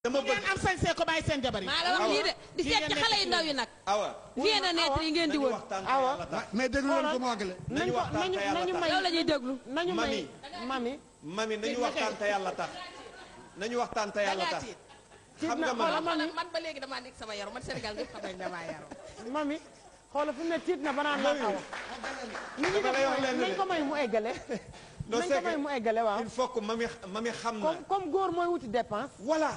dama bëgg ngeen am sañ-sañ ko bàyyi seen jabar yi. maa la wax lii de di seet ci xale yu ndaw yi nag. awa vie de naître yi ngeen di wër. awa mais déglu leen ko mu àggale. nañu waxtaan te yàlla tax yow la ñuy déglu. nañu may mami nañu waxtaan te yàlla tax. nañu waxtaan te yàlla tax. xam nga man ba léegi damaa nekk sama yaru man Sénégal ñëpp xam nañ damaa yaru. mami xoolal fi mu ne tiit na ba naan la awa. nañ ko may mu eggale. nañ ko may mu eggale waaw. il faut que mami xam na. comme góor mooy wuti dépense. voilà.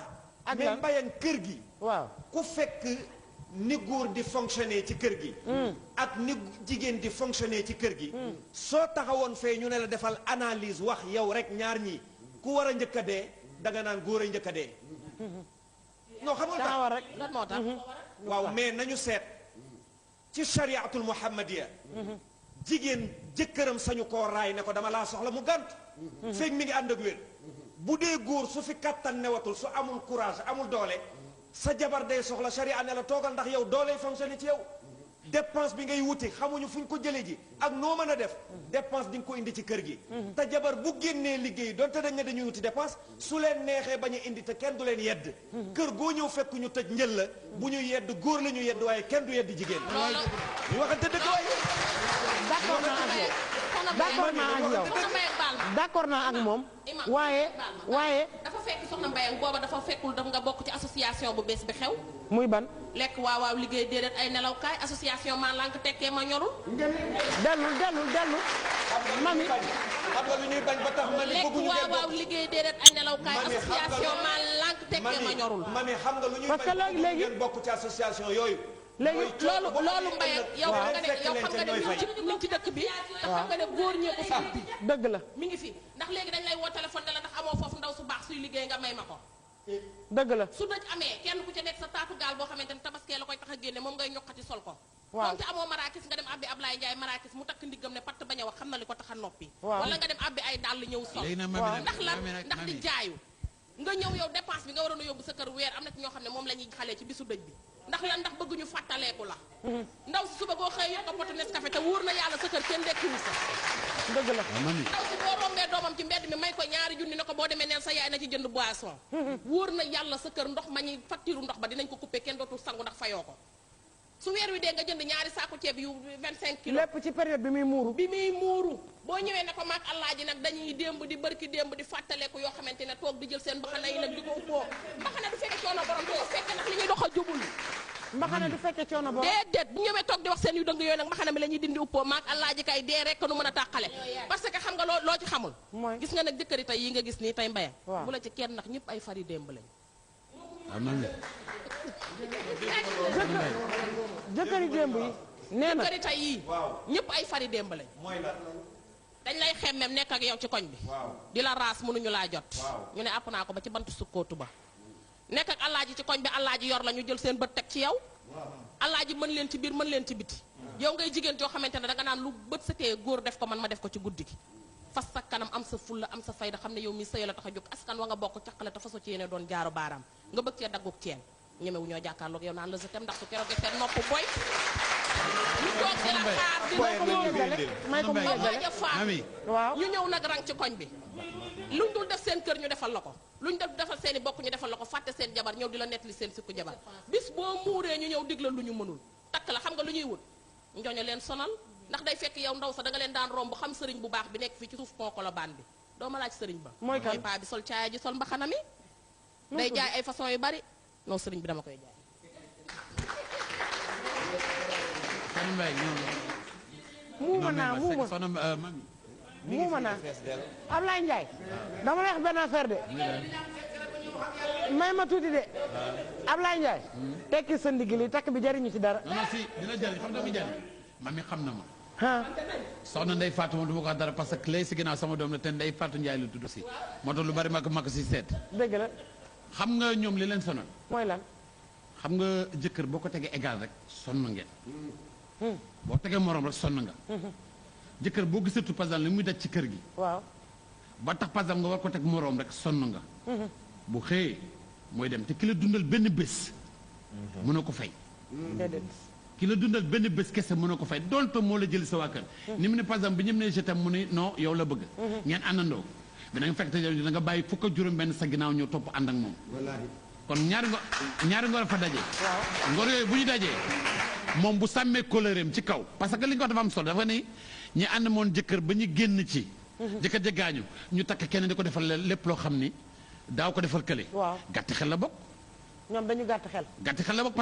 ak mais mbayang kër gi. waaw ku fekk ni góor di fonctionner ci kër gi. ak ni jigéen di fonctionner ci kër gi. soo taxawoon fee ñu ne la defal analyse wax yow rek ñaar ñi ku war a njëkk a dee danga naan góor a njëkk a dee. non xam nga taxawal rek lan moo tax. waaw mais nañu seet ci chariatul muhammadiya jigéen jëkkëram sañu koo raay ne ko dama laa soxla mu gànt. feeg mi ngi ànd ak wér. bu dee góor su fi kattan newatul su amul courage amul doole sa jabar day soxla charia ne la toogal ndax yow dooley fonctionné ci yow dépense bi ngay wuti xamuñu fu ñu ko jëlee ji ak noo mën a def dépense di nga ko indi ci kër gi te jabar bu génnee liggéey donte dañ ne dañuy wuti dépense su leen neexee bañ a indi te kenn du leen yedd kër goo ñëw fekk ñu tëj njël la bu ñu yedd góor la ñu yedd waaye kenn du yedd jigéen ñu waxante dëgg waaye d'accord naa ak yow d'accord naa ak yow d'accord naa ak moom waaye dafa fekk soxna Mbayang booba dafa fekkul daf nga bokk ci association bu bees bi xew muy ban lekk waaw liggéey déedéet ay nelawkaay association maa lànk tekkee ma ñorul dellu mami xam nga lu ñuy bañ ba tax mami lekk bëgguñu waaw liggéey déedéet ay nelawkaay association maa lànk tekkee ma ñorul mami xam nga lu ñuy parce que bañ léegi ngeen bokk ci association yooyu léegi loolu Mbayang yow xam nga ne ñu ci dëkk bi te xam nga ne góor ñee ko fi ubbi dëgg la mi ngi fi ndax léegi dañ lay woo téléphone ne la ndax amoo foofu ndaw su baax suy liggéey nga may ma ko dëgg la su dëj amee kenn ku ci nekk sa taatu gaal boo xamante ne tabaskee la koy tax a génne moom ngay ñoqati sol ko waaw donte amoo marakis nga dem abbi Ablaye Ndiaye marakis mu takk ndiggam ne patt bañ a wax xam na li ko tax a noppi waaw wala nga dem abbi ay dàll ñëw sol ndax lan ndax di jaayu nga ñëw yow dépense bi nga waroon a yóbbu sa kër weer am na ci ñoo xam ne moom la ñuy xalee ci bisu dëj bi ndax lan ndax bëgguñu fàttaleeku la ndaw si suba goo xëy yokk potu Nescafé te wóor na yàlla sa kër kenn dekkiwu sa dëgg la ndaw si boo rombee doomam ci mbedd mi may ko ñaari junni ne ko boo demee neen sa yaay na ci jënd boisson wóor na yàlla sa kër ndox ma ñuy facture ndox ba dinañ ko coupé kenn dootul sangu ndax fayoo ko su weer wi dee nga jënd ñaari saako ceeb yu 25 kilos lépp ci période bi muy muuru boo ñëwee ne ko maag Alaaji nag dañuy démb di bërki démb di fàttaleeku yoo xamante ne toog di jël seen mbaxana yi nag di ko uppoo mbaxana du fekke coono borom du ko fekke ndax li ñuy doxal jubul mbaxana du fekke coono borom déedéet bu ñëwee toog di wax seen yu dëng yooyu nag mbaxana mi la ñuy dindi uppoo maag Alaaji kay dee rek nu mën a tàqale parce que xam nga loo ci xamul gis nga nag jëkkëri tey yi nga gis nii tey Mbayang bu la ci kenn ndax ñëpp ay fari démb lañ jëkkëri démb yi nee na jëkkëri tey yii ñëpp ay fari démb lañ dañ lay xemmem nekk ak yow ci koñ bi di la raas mënuñu laa jot ñu ne àpp naa ko ba ci bantu sukkootu ba nekk ak Alaaji ci koñ bi Alaaji yor la ñu jël seen bët teg ci yow Alaaji mën leen ci biir mën leen ci biti yow ngay jigéen joo xamante ne danga naan lu bët setee góor def ko man ma def ko ci guddi gi fas sa kanam am sa fulla am sa fayda xam ne yow mi sëy la tax a jóg askan wa nga bokk caqale te fasoo ci yéene doon jaaru baaraam nga bëgg cee dagguk ceen ñemewu ñoo jàkkaarloog yow naan la tem ndax su keroog seen nopp boy ñu toog di la xaar di may ko mu waaj a faat waaw ñu ñëw nag rang ci koñ bi luñ dul def seen kër ñu defal la ko luñ def defal seen i bokk ñu defal la ko fàtte seen jabar ñëw di la nettali seen sikku jabar bis boo muuree ñu ñëw dig la lu ñu mënul takk la xam nga lu ñuy wut njoño leen sonal ndax day fekk yow ndaw sa da nga leen daan romb xam sëriñ bu baax bi nekk fii ci suuf pont Colobane bi doo ma laaj sëriñ ba mooy paa bi sol caaya ji sol mbaxana mi day jaay ay façon yu bari non sëriñ bi dama koy jaay muuma naa Ablaye Ndiaye dama lay wax benn affaire de may ma tuuti de Ablaye Ndiaye tekki sa ndigg li takk bi jariñu ci dara non si dina jariñ xam nga mi jariñ mami xam na ma ah soxna Ndeye Fatou moom du ma ko wax dara parce que lay si ginnaaw sama doom la te Ndeye Fatou Ndiaye la tudd si moo tax lu bari ma ko si seet dëgg la xam nga ñoom li leen sonal mooy lan xam nga jëkkër boo ko tegee égal rek sonn ngeen boo tegee moroom rek sonn nga jëkkër boo gisatu par exemple li muy daj ci kër gi waaw ba tax par exemple nga war ko teg moroom rek sonn nga bu xëyee mooy dem te ki la dundal benn bés mënoo ko fay déedéet ki la dundal benn bés kese mënoo ko fay donte moo la jëli sa waa kër ni mu ne par exemple bi ñëm ne je t'aime mu ne non yow la bëgg ngeen àndandoo mais da nga fekk te da nga bàyyi fukk ak juróom benn sa ginnaaw ñëw topp ànd ak moom kon ñaari ngor fa daje. waaw ngor yooyu bu ñu dajee moom bu sàmmee kóllëreem ci kaw parce que li nga wax dafa am solo dafa ni ñi ànd moon jëkkër ba ñu génn ci. jëkkër ja gaañu ñu takk kenn di ko defal lépp loo xam ni daaw ko defal kële. waaw gàtt xel la bokk. ñoom dañu gàtt xel. gàtt xel la bokk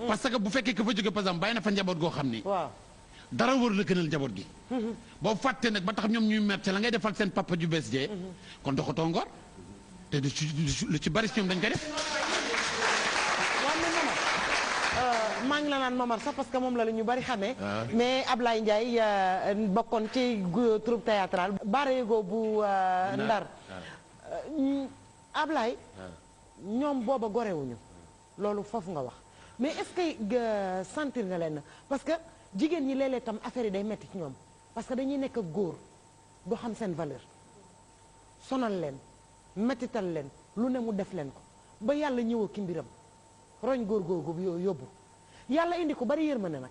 parce que bu fekkee ka fa jóge par exemple bàyyi na fa njaboot goo xam ni. waaw dara wër la gënal njaboot gi. boo fàttee nag ba tax ñoom ñuy mer ca la ngay defal seen papa ju bees jee. kon doxatoo ngor te lu ci bari si ñoom dañ koy def. maa ngi la naan Momar sax parce que moom la ñu bari xamee. mais Ablaye Ndiaye bokkoon ci troupe théâtral Baara Yego bu Ndar. Ablaye. ñoom booba gorewuñu loolu foofu nga wax mais est-ce que sentir nga leen parce que jigéen ñi léeg-léeg tam affaire yi day metti ci ñoom parce que dañuy nekk ak góor doo xam seen valeur sonal leen mettital leen lu ne mu def leen ko ba yàlla ñëwoo ki mbiram roñ góor googu bi yóbbu yàlla indi ko bari yërmande nag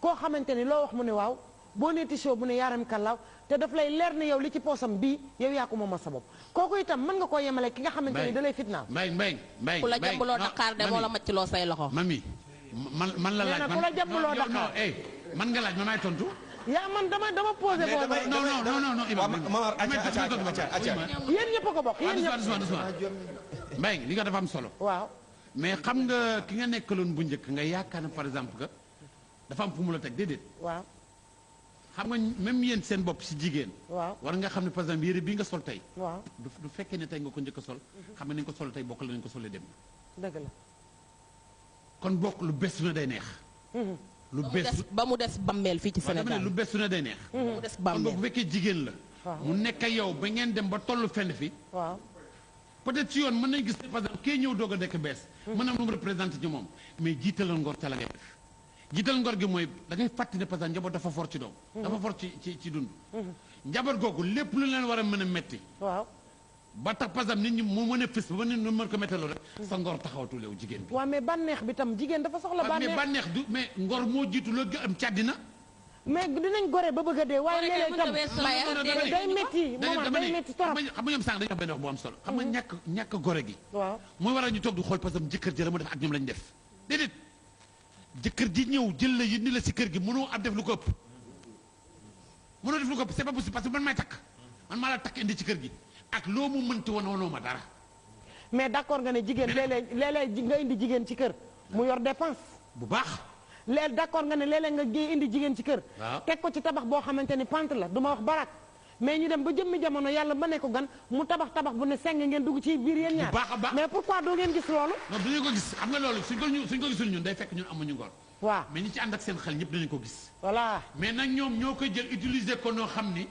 koo xamante ni loo wax mu ne waaw boo neeti show bu ne yaaram kàllaaw te daf lay leer ne yow li ci poosam bii yow yaa ko moom a sa bopp kooku itam mën nga koo yemale ki nga xamante ni da lay fitnaal. ku la jàmbuloo Dakar de moo la macc loo say loxo. mami man la laaj ku la jàmbuloo Dakar man nga laaj ma may tontu. yaa man dama posé boobu. non Mamar acca yéen ñëpp a ko bokk yéen ñëpp. Mbaye li nga dafa am solo. waaw mais xam nga ki nga nekkaloon bu njëkk nga yaakaar na par exemple que dafa am fu mu la teg déedéet. waaw. xam nga même yéen seen bopp si jigéen. waaw war nga xam ne par exemple yére bii nga sol tey. waaw du fekkee ne tey nga ko njëkk a sol. xam nga nañ ko sol tey bokk la nañ ko solee dem. dëgg la. kon bokk lu bees su ne day neex. lu bees ba mu des bammeel fii ci Sénégal lu bees su ne day neex. mu des kon bammeel bu fekkee jigéen la. mu nekk ak yow ba ngeen dem ba tollu fenn fi. waaw peut-être ci yoon mën nañ gis ne par exemple kii ñëw doog a nekk bees. mën na am lu mu représenté ci moom mais jiitalal ngor ca la ngay def. jiital ngor gi mooy da ngay fàttali ne par exemple njaboot dafa for ci doom. dafa for ci dund. njaboot googu lépp lu leen war a mën a metti. waaw ba tax par exemple nit ñi mu mën a fës ba nit ñi mën ko méttaloo rek. sa ngor taxawatul yow jigéen bi. waaw mais bànneex bi tam jigéen dafa soxla bànneex. mais bànneex du mais ngor moo jiitu loo am ci àddina. mais dinañ gore ba bëgg a dee waaye léeg-léeg tam day métti moment day métti trop. xam nga ñoom sànq dañuy wax benn wax bu am solo. xam nga ñàkk gore gi. waaw mooy waral ñu toog di xool parce que jëkkër ji la mu def ak ñoom lañ def déedéet jëkkër ji ñëw jël la yindi la si kër gi mënoo am def lu ko ëpp mënoo def lu ko ëpp c'est pas possible parce que man maay takk man maa la takk indi ci kër gi ak loo mu mënti woon ma dara. mais d'accord nga ne jigéen léeg-léeg nga indi jigéen ci kër mu yor dépense bu baax. léegi d'accord nga ne léeg-léeg nga indi jigéen ci kër. waaw teg ko ci tabax boo xamante ni pant la du ma wax barak mais ñu dem ba jëmmi jamono yàlla ba ne ko gan mu tabax bu ne seng ngeen dugg ci biir yéen ñaar. bu baax a baax mais pourquoi doo ngeen gis loolu. non dañu ko gis xam nga loolu suñ ko gisul ñun day fekk ñun amuñu ngor. waaw mais ñi ci ànd ak seen xel ñëpp dañu ko gis. voilà mais nag ñoom ñoo koy jël utiliser ko noo xam ni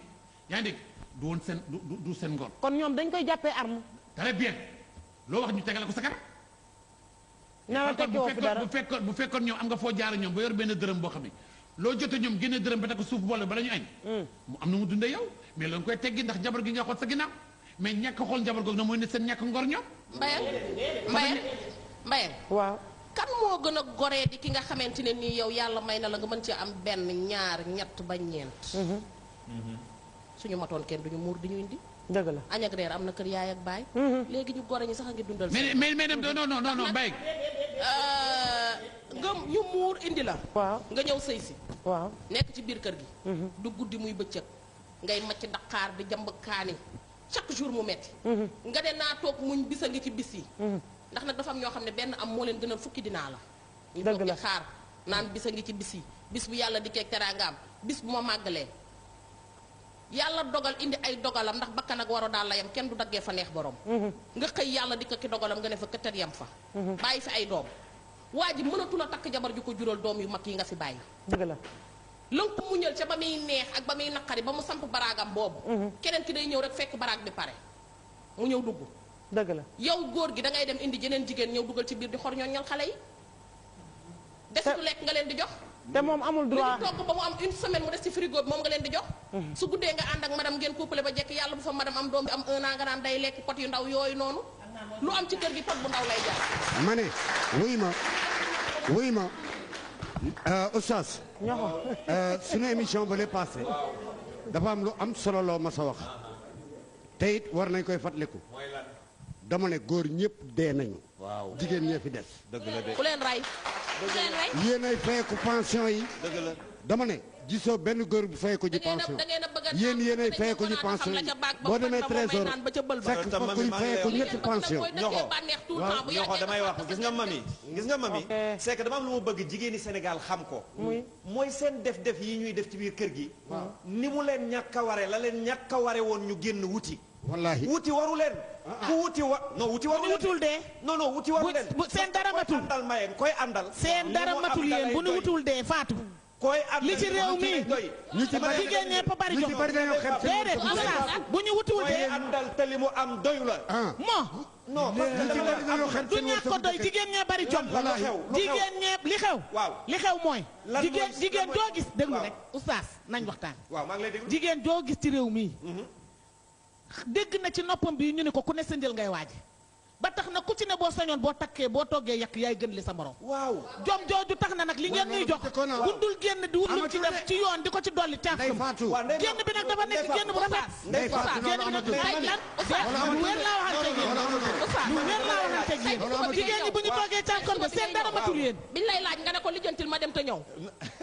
yaa ngi dégg du woon seen du seen ngor. kon ñoom dañ koy jàppee arme. très bien loo wax ñu tegale ko sa kanam. ñaareel tekki woo fi dara bu fekkoon ñoom am nga foo jaar ñoom ba yor benn dërëm boo xam ne loo jotee ñoom génne dërëm ba teg ko suuf boole bala ñu añ. mu am na mu dundee yow mais la nga koy teggi ndax jabar gi nga xool sa ginnaaw mais ñàkk xool jabar googu na mooy ne seen ñàkk ngor ñoom. Mbayang waaw kan moo gën a goree di ki nga xamante ne nii yow yàlla may na la nga mën ci am benn ñaar ñett ba ñeent. suñu matoon kenn duñu muur di ñu indi. dëgg la añ ak reer am na kër yaay ak baay. léegi ñu gore ñi sax a ngi dundal. mais dem non Mbaye. nga ñu muur indi la. waaw nga ñëw sëy si. waaw nekk ci biir kër gi. du guddi muy bëccëg. ngay macc daqaar di jamb kaani chaque jour mu metti nga de naa toog muñ bisa ngi ci bis yi. ndax nag dafa am ñoo xam ne benn am moo leen gënal fukki dinaa la. ñu toog di xaar naan bisa ngi ci bis yi bis bu yàlla di keeg teraangaam bis bu ma màggalee. yàlla dogal indi ay dogalam ndax bakkan ak waro daal la yam kenn du daggee fa neex borom. nga xëy yàlla di ko ki dogalam nga ne fa këtër yam fa. bàyyi fi ay doom. waa ji mënatu la takk jabar ju ko jural doom yu mag yi nga fi bàyyi. dëgg la. lënk ko muñal ca ba muy neex ak ba muy naqari ba mu samp baraagam boobu. keneen ki day ñëw rek fekk baraag bi pare mu ñëw dugg. dëgg la yow góor gi da ngay dem indi jeneen jigéen ñëw dugal ci biir di xor ñooñal xale yi. desitu lekk nga leen di jox. te moom amul droit li ñu togg ba mu am une semaine mu des ci frigo bi moom nga leen di jox. su guddee nga ànd ak madame ngeen couplé ba jekk yàlla bu fa madame am doom bi am 1 an nga naan day lekk pot yu ndaw yooyu noonu. lu am ci kër gi pot bu ndaw lay jaar. ma ne wuy ma Oustaz suñu émission ba lay passé dafa am lu am solo loo ma sa wax te it war nañ koy fàttaliku dama ne góor ñëpp dee nañu. waaw jigéen ñee fi des. dëgg la de. ku leen rey ku leen rey yéenay fayeku pension yi. dëgg la. dama ne gisoo benn góor bu fayeku ji pension yéen yéenay fayeku ji pension yi boo demee trésor fekk fa kuy fayeku ñetti pension. ñoxo ñoxo damay wax gis nga mami c'est que dama am lu ma bëgg jigéeni Sénégal xam ko. mooy seen def-def yi ñuy def ci biir kër gi. ni mu leen ñàkk a ware la leen ñàkk a ware woon ñu génn wuti. wallaahi wuti waru leen. ku wuti non wuti waru leen. wutul dee. non wuti waru leen. seen dara matul koy àndal mayeen koy àndal. seen dara matul yéen bu nu wutul dee faatu. koy àndal li ci réew mi ñu ci bari jigéen ñee pa bari ñu jox ci bari dañoo xeeb seen déedéet oustaz bu ñu wutul koy dee àndal te li mu am doyu la. moo non parce que ñu ci bari dañoo xeeb du seen ñàkk ko doy jigéen ñee bari jom wallaahi jigéen ñee li xew waaw li xew mooy lan jigéen mooy- jigéen joo gis déglu waaw. rek oustaz nañ waxtaan waaw maa ngi lay déglu. jigéen joo gis ci réew mii dégg na ci noppam bi ñu ne ko ku ne sa njël ngay waaje ba tax na ku ci ne boo sañoon boo takkee boo toggee yàq yaay gën li sa morom waaw. jom jooju tax na nag li ngeen ñuy jox bu dul génn di wut lu ci def ci yoon di ko ci dolli caaf Ndey Fatou waaw Ndey génn bi nag dafa nekk génn bu rafet Ndey Fatou génn bi nag ay lan lu wér laa waxante yéen lu wér laa waxante yéen jigéen ñi bu ñu toogee caaf kon ba seen dara matul yéen biñ lay laaj nga ne ko lijjantil ma dem te ñëw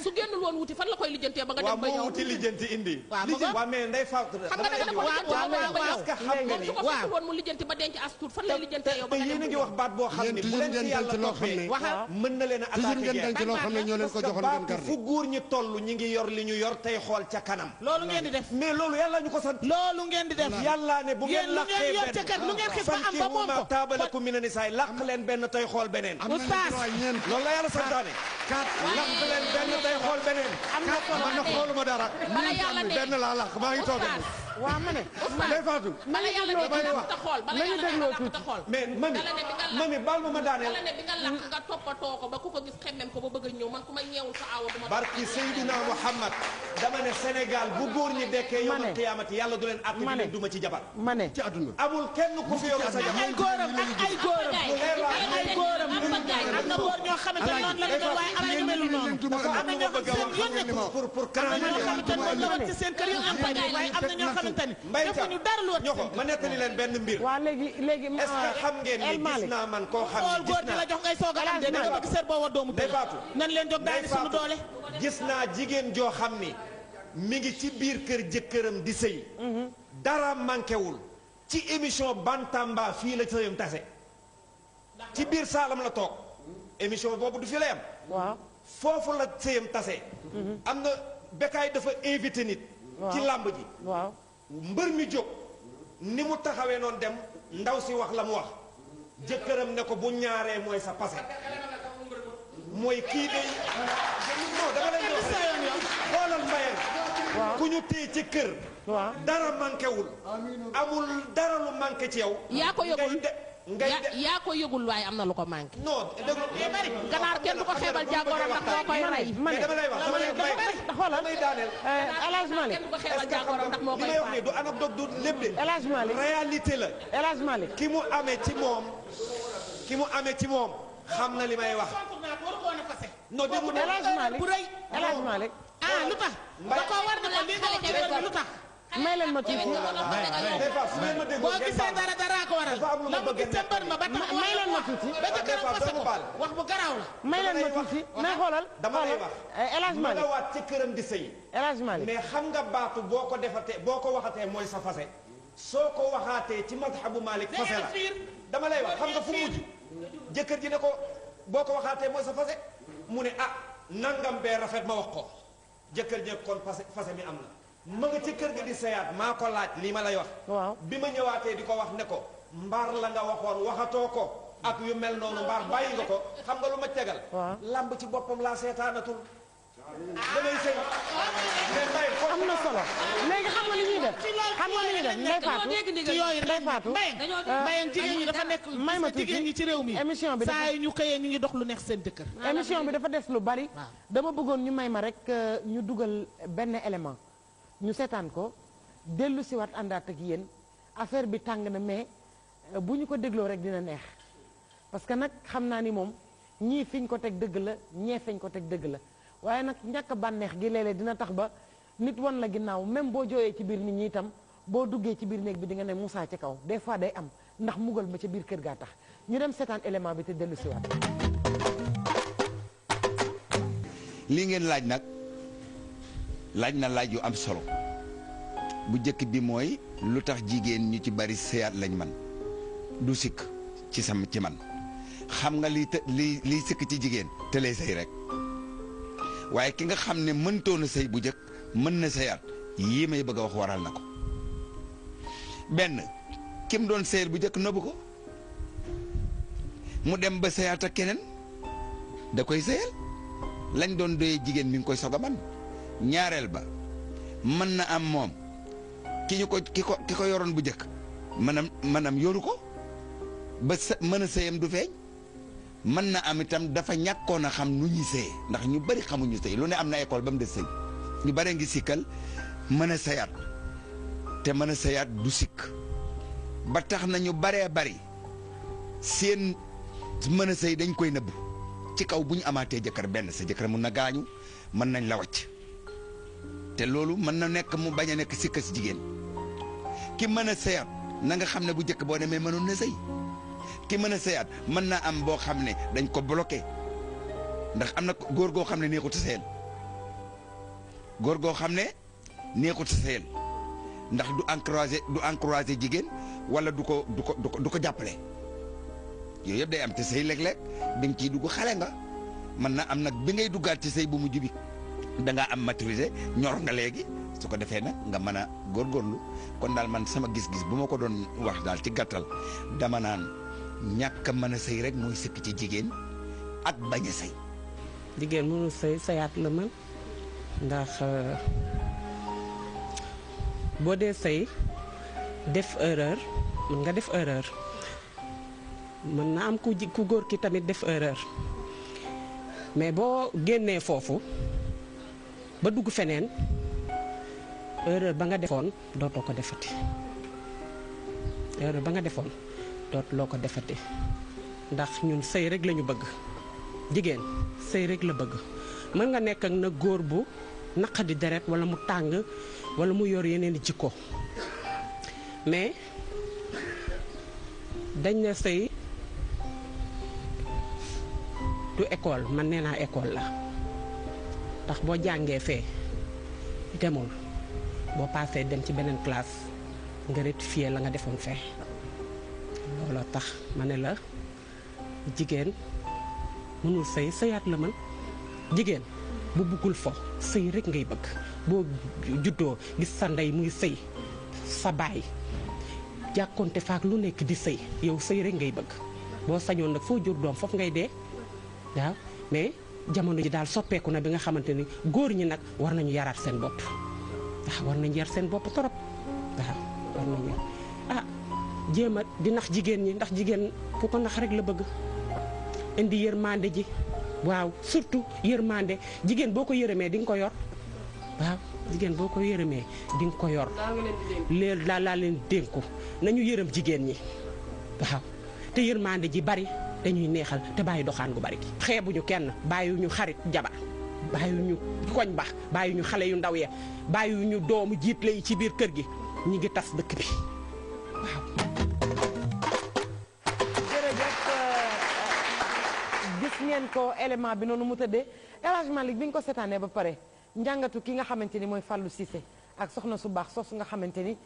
su génnul woon wuti fan la koy lijjantee ba nga waaw dem ba moo ñëw wuti lijjanti indi. waaw mu waaw mais Ndey Fatou. xam nga da nga ne ko lijjanti ba nga dem ba ñëw est-ce que xam nga ni. su ko fekkul woon mu lijjanti ba denc as tuut fan lay lijjantee yow ba nga te dem yéen a ba ngi ñëw wax baat boo xam Yéen ne bu toujours leen ci ngeen yàlla denc loo xam ne toppee waxal mën na leen a toujours attaqué ngeen denc loo xam ne ñoo leen ko parce que joxoon ngeen baatu garder fu góor ñi toll ñi ngi yor li ñu yor tey xool ca kanam. loolu ngeen di def mais loolu yàlla ñu ko sant. loolu ngeen di def yàlla ne bu yéen ngeen lu ngeen laqee yor ca kat lu ngeen xis ba am ba moom ko taabalakum mina nisaa laq leen benn tey xool beneen. am nañu Oustaz. droit ñeent loolu la yàlla santaane. laq leen benn tey xool beneen. man na xooluma dara. bala yàlla ne benn laa laq maa ngi toog a waa ma ne Ndey Fatou. bala yàlla ne damay nga wax. ta xool bala yàlla ne nga ta xool mais mami Dala ne bi nga laq mami baal ma daaneel. bala ne bi nga laq nga toppatoo ko ba ku ko gis xemmem ko ba bëgg a ñëw man ku ma ñeewul sa aawa du ma barki Seydina Muhammad dama ne Sénégal bu góor ñi dekkee Ma ne. yawmal qiyaamati yàlla du leen àtt Ma bi ne. leen duma ci jabar. ma ne ci àdduna amul kenn ku fi yorul sa jabar. ay góoram ak ay góoram ay góoram am na góor ñoo xamante ne noonu la ñu doon waaye am na ñu melu noonu am na ñoo xam seen yoon nekku pour am na ñoo xamante ne noonu la war ci seen kër yi am fay waaye am na ñoo xamante ni Mbaye defuñu dara lu war ci ñoo ko seen ma nettali leen benn mbir. waa léegi est-ce que xam ngeen El ni gis Malick naa man koo xam xool ni góor gis di la naa. jox ngay soog a am de da nga bëgg seet boo war doomu Ndey tëj Fatou. nan leen jóg daani Ndey suñu Fatou. doole gis naa jigéen joo xam ni mi ngi ci biir kër jëkkëram di sëy dara manqué wul ci émission Bantamba fii la sëyam tase ci biir saalam la toog émission boobu du fi lay am waaw foofu la sëyam tase am na Bécaye dafa invité nit ci làmb ji waaw mbër mi jóg ni mu taxawee noonu dem ndaw si wax la mu wax jëkkëram ne ko bu ñaaree mooy sa passé mooy kii day non dama leen di wax rek xoolal mbayang ku ñu téye ci kër waaw dara manqué wul amul dara lu manqué ci yow yaa ko yëgul ngay de yaa ko yëgul waaye am na lu ko manqué non déglu ganaar kenn du ko xeebal jàngoro ndax moo koy rey ma ne dama lay wax dama lay xoolal damay daaneel El Hadj Malick kenn du ko est-ce xeebal que xam jàngoro ndax moo nga li koy may wax faat nii du anecdote du lépp de El Hadj Malick réalité la El Hadj Malick ki mu amee ci moom xam na li may wax non déglu El Hadj Malick bu rëy El Hadj Malick ah lu tax da koo war na ko li nga wax ci réew mi lu tax may leen ma tuuti des fois su ngeen ma déggoo boo gisee dara dara ko waral dafa am lu ma la mu bëgg a gis sa mbër ma ba tax mu may leen ma tuuti ba ca këram fase ko wax bu garaaw la may leen ma tuuti mais xoolal dama lay wax El Hadj ma nga Malick waat ci këram di sëy El Hadj Malick mais xam nga baatu boo ko defatee boo ko waxatee mooy sa fase soo ko waxaatee ci madhabu Malik fase la dama lay wax xam nga fu mujj jëkkër ji ne ko boo ko waxaatee mooy sa fase mu ne ah nangam bee rafet ma wax ko jëkkër ji kon fase mi am na ma nga ci kër ga di seyaat maa ko laaj lii ma lay wax waaw bi ma ñëwaatee di ko wax ne ko mbaar la nga waxoon waxatoo ko ak yu mel noonu mbaar bàyyi nga ko xam nga lu ma tegal waaw lamb ci boppam laa seetaanatul damay sëy mais mbay am na solo léegi xam nga li ñuy def xam nga li ñuy def Ndeye Fatou ci yooyu Ndeye Fatou mbayang jigéen ñi dafa nekk may ma tuuti jigéen ñi ci réew mi émission bi saa yi ñu xëyee ñu ngi dox lu neex seen jëkkër émission bi dafa des lu bari dama bëggoon ñu may ma rek ñu dugal benn élément ñu seetaan ko dellu si waat àndaat ak yéen affaire bi tàng na mais bu ñu ko dégloo rek dina neex parce que nag xam naa ni moom ñii fiñ ko teg dëgg la ñee fiñ ko teg dëgg la waaye nag ñàkk bànneex gi léeg-léeg dina tax ba nit wan la ginnaaw même boo jooyee ci biir nit ñi itam boo duggee ci biir néeg bi di nga ne Moussa ci kaw des fois day am ndax mugal ma ca biir kër gaa tax ñu dem seetaan élément bi te dellu si waat. lii ngeen laaj nag laaj na laaj yu am solo bu njëkk bi mooy lu tax jigéen ñu ci bari sëyaat lañ man du sikk ci man xam nga liy sikk ci jigéen te lay sëy rek waaye ki nga xam ne mëntoon a sëy bu njëkk mën na sëyaat yii may bëgg a wax waral na ko benn kim doon sëyal bu njëkk nëbbu ko mu dem ba sëyaat ak keneen da koy sëyal lañ doon doyee jigéen mi ngi koy soog a man ñaareel ba mën na am moom ki ko yoroon bu njëkk maanaam yoru ko ba mën a sëyam du feeñ mën na am itam dafa ñàkkoon a xam nu ñuy sëy ndax ñu bari xamuñu sëy lu ne am na école ba mu des sëy ñu bare ngi sikkal mën a sëyaat te mën a sëyaat du sikk ba tax na ñu baree bari seen mën a sëy dañ koy nëbb ci kaw bu ñu amaatee jëkkër benn sa jëkkër mun na gaañu mën nañ la wàcc te loolu mën na nekk mu bañ a nekk sikka si jigéen ki mën a sëyaat na nga xam ne bu njëkk boo demee mënoon na sëy ki mën a sëyaat mën naa am boo xam ne dañ ko bloqué ndax am na góor goo xam ne neexut a sëyal góor goo xam ne neexut a sëyal ndax du encouragé jigéen wala du ko jàppale yooyu yëpp day am te sëy léeg-léeg da nga ciy dugg xale nga mën na am nag bi ngay duggaat ci sëy bu mujj bi da ngaa am maturité ñor nga léegi su ko defee nag nga mën a góorgóorlu kon daal man sama gis-gis bu ma ko doon wax daal ci gàttal dama naan ñàkk a mën a sëy rek mooy sëkk ci jigéen ak bañ a sëy. jigéen mënul sëy sëyaat la mën ndax boo dee sëy def erreur mën nga def erreur mën na am ku góor ki tamit def erreur mais boo génnee foofu ba dugg feneen erreur ba nga defoon dootoo ko defati erreur ba nga defoon dootuloo ko defati ndax ñun sëy rek lañu bëgg jigéen sëy rek la bëgg mën nga nekk ak na góor bu naqadi deret wala mu tàng wala mu yor yeneen i jikko mais dañ ne sëy du école man nee naa école la ndax boo jàngee fee demul boo paasee dem ci beneen classe nga rectifier la nga defoon fee looloo tax ma ne la jigéen mënul sëy sëyaat la mën jigéen bu buggul fo sëy rek ngay bëgg boo juddoo gis sa ndey muy sëy sa baay jàkkoonte faak lu nekk di sëy yow sëy rek ngay bëgg boo sañoon nag foo jur doom foofu ngay dee waaw mais jamono ji daal soppeeku na bi nga xamante ni góor ñi nag war nañu yaraat seen bopp waaw war nañu yar seen bopp torop waaw war nañu jéem a di nax jigéen ñi ndax jigéen ku ko nax rek la bëgg indi yërmande ji waaw surtout yërmande jigéen boo ko yërëmee di nga ko yor waaw jigéen boo ko yërëmee di nga ko yor léegi daal laa leen dénku nañu yërëm jigéen ñi waaw te yërmande ji bari dañuy neexal te bàyyi doxaan gu bari xeebuñu kenn bàyyiwuñu xarit jabar bàyyiwuñu koñ ba bàyyiwuñu xale yu ndaw ya bàyyiwuñu doomu jiitle yi ci biir kër gi ñi ngi tas dëkk bi waaw. jërëjëf gis ngeen ko élément bi noonu mu tëddee El Hadj Malick bi nga ko seetaanee ba pare njàngatu ki nga xamante ni mooy Fallou Cissé ak soxna su baax soosu nga xamante ni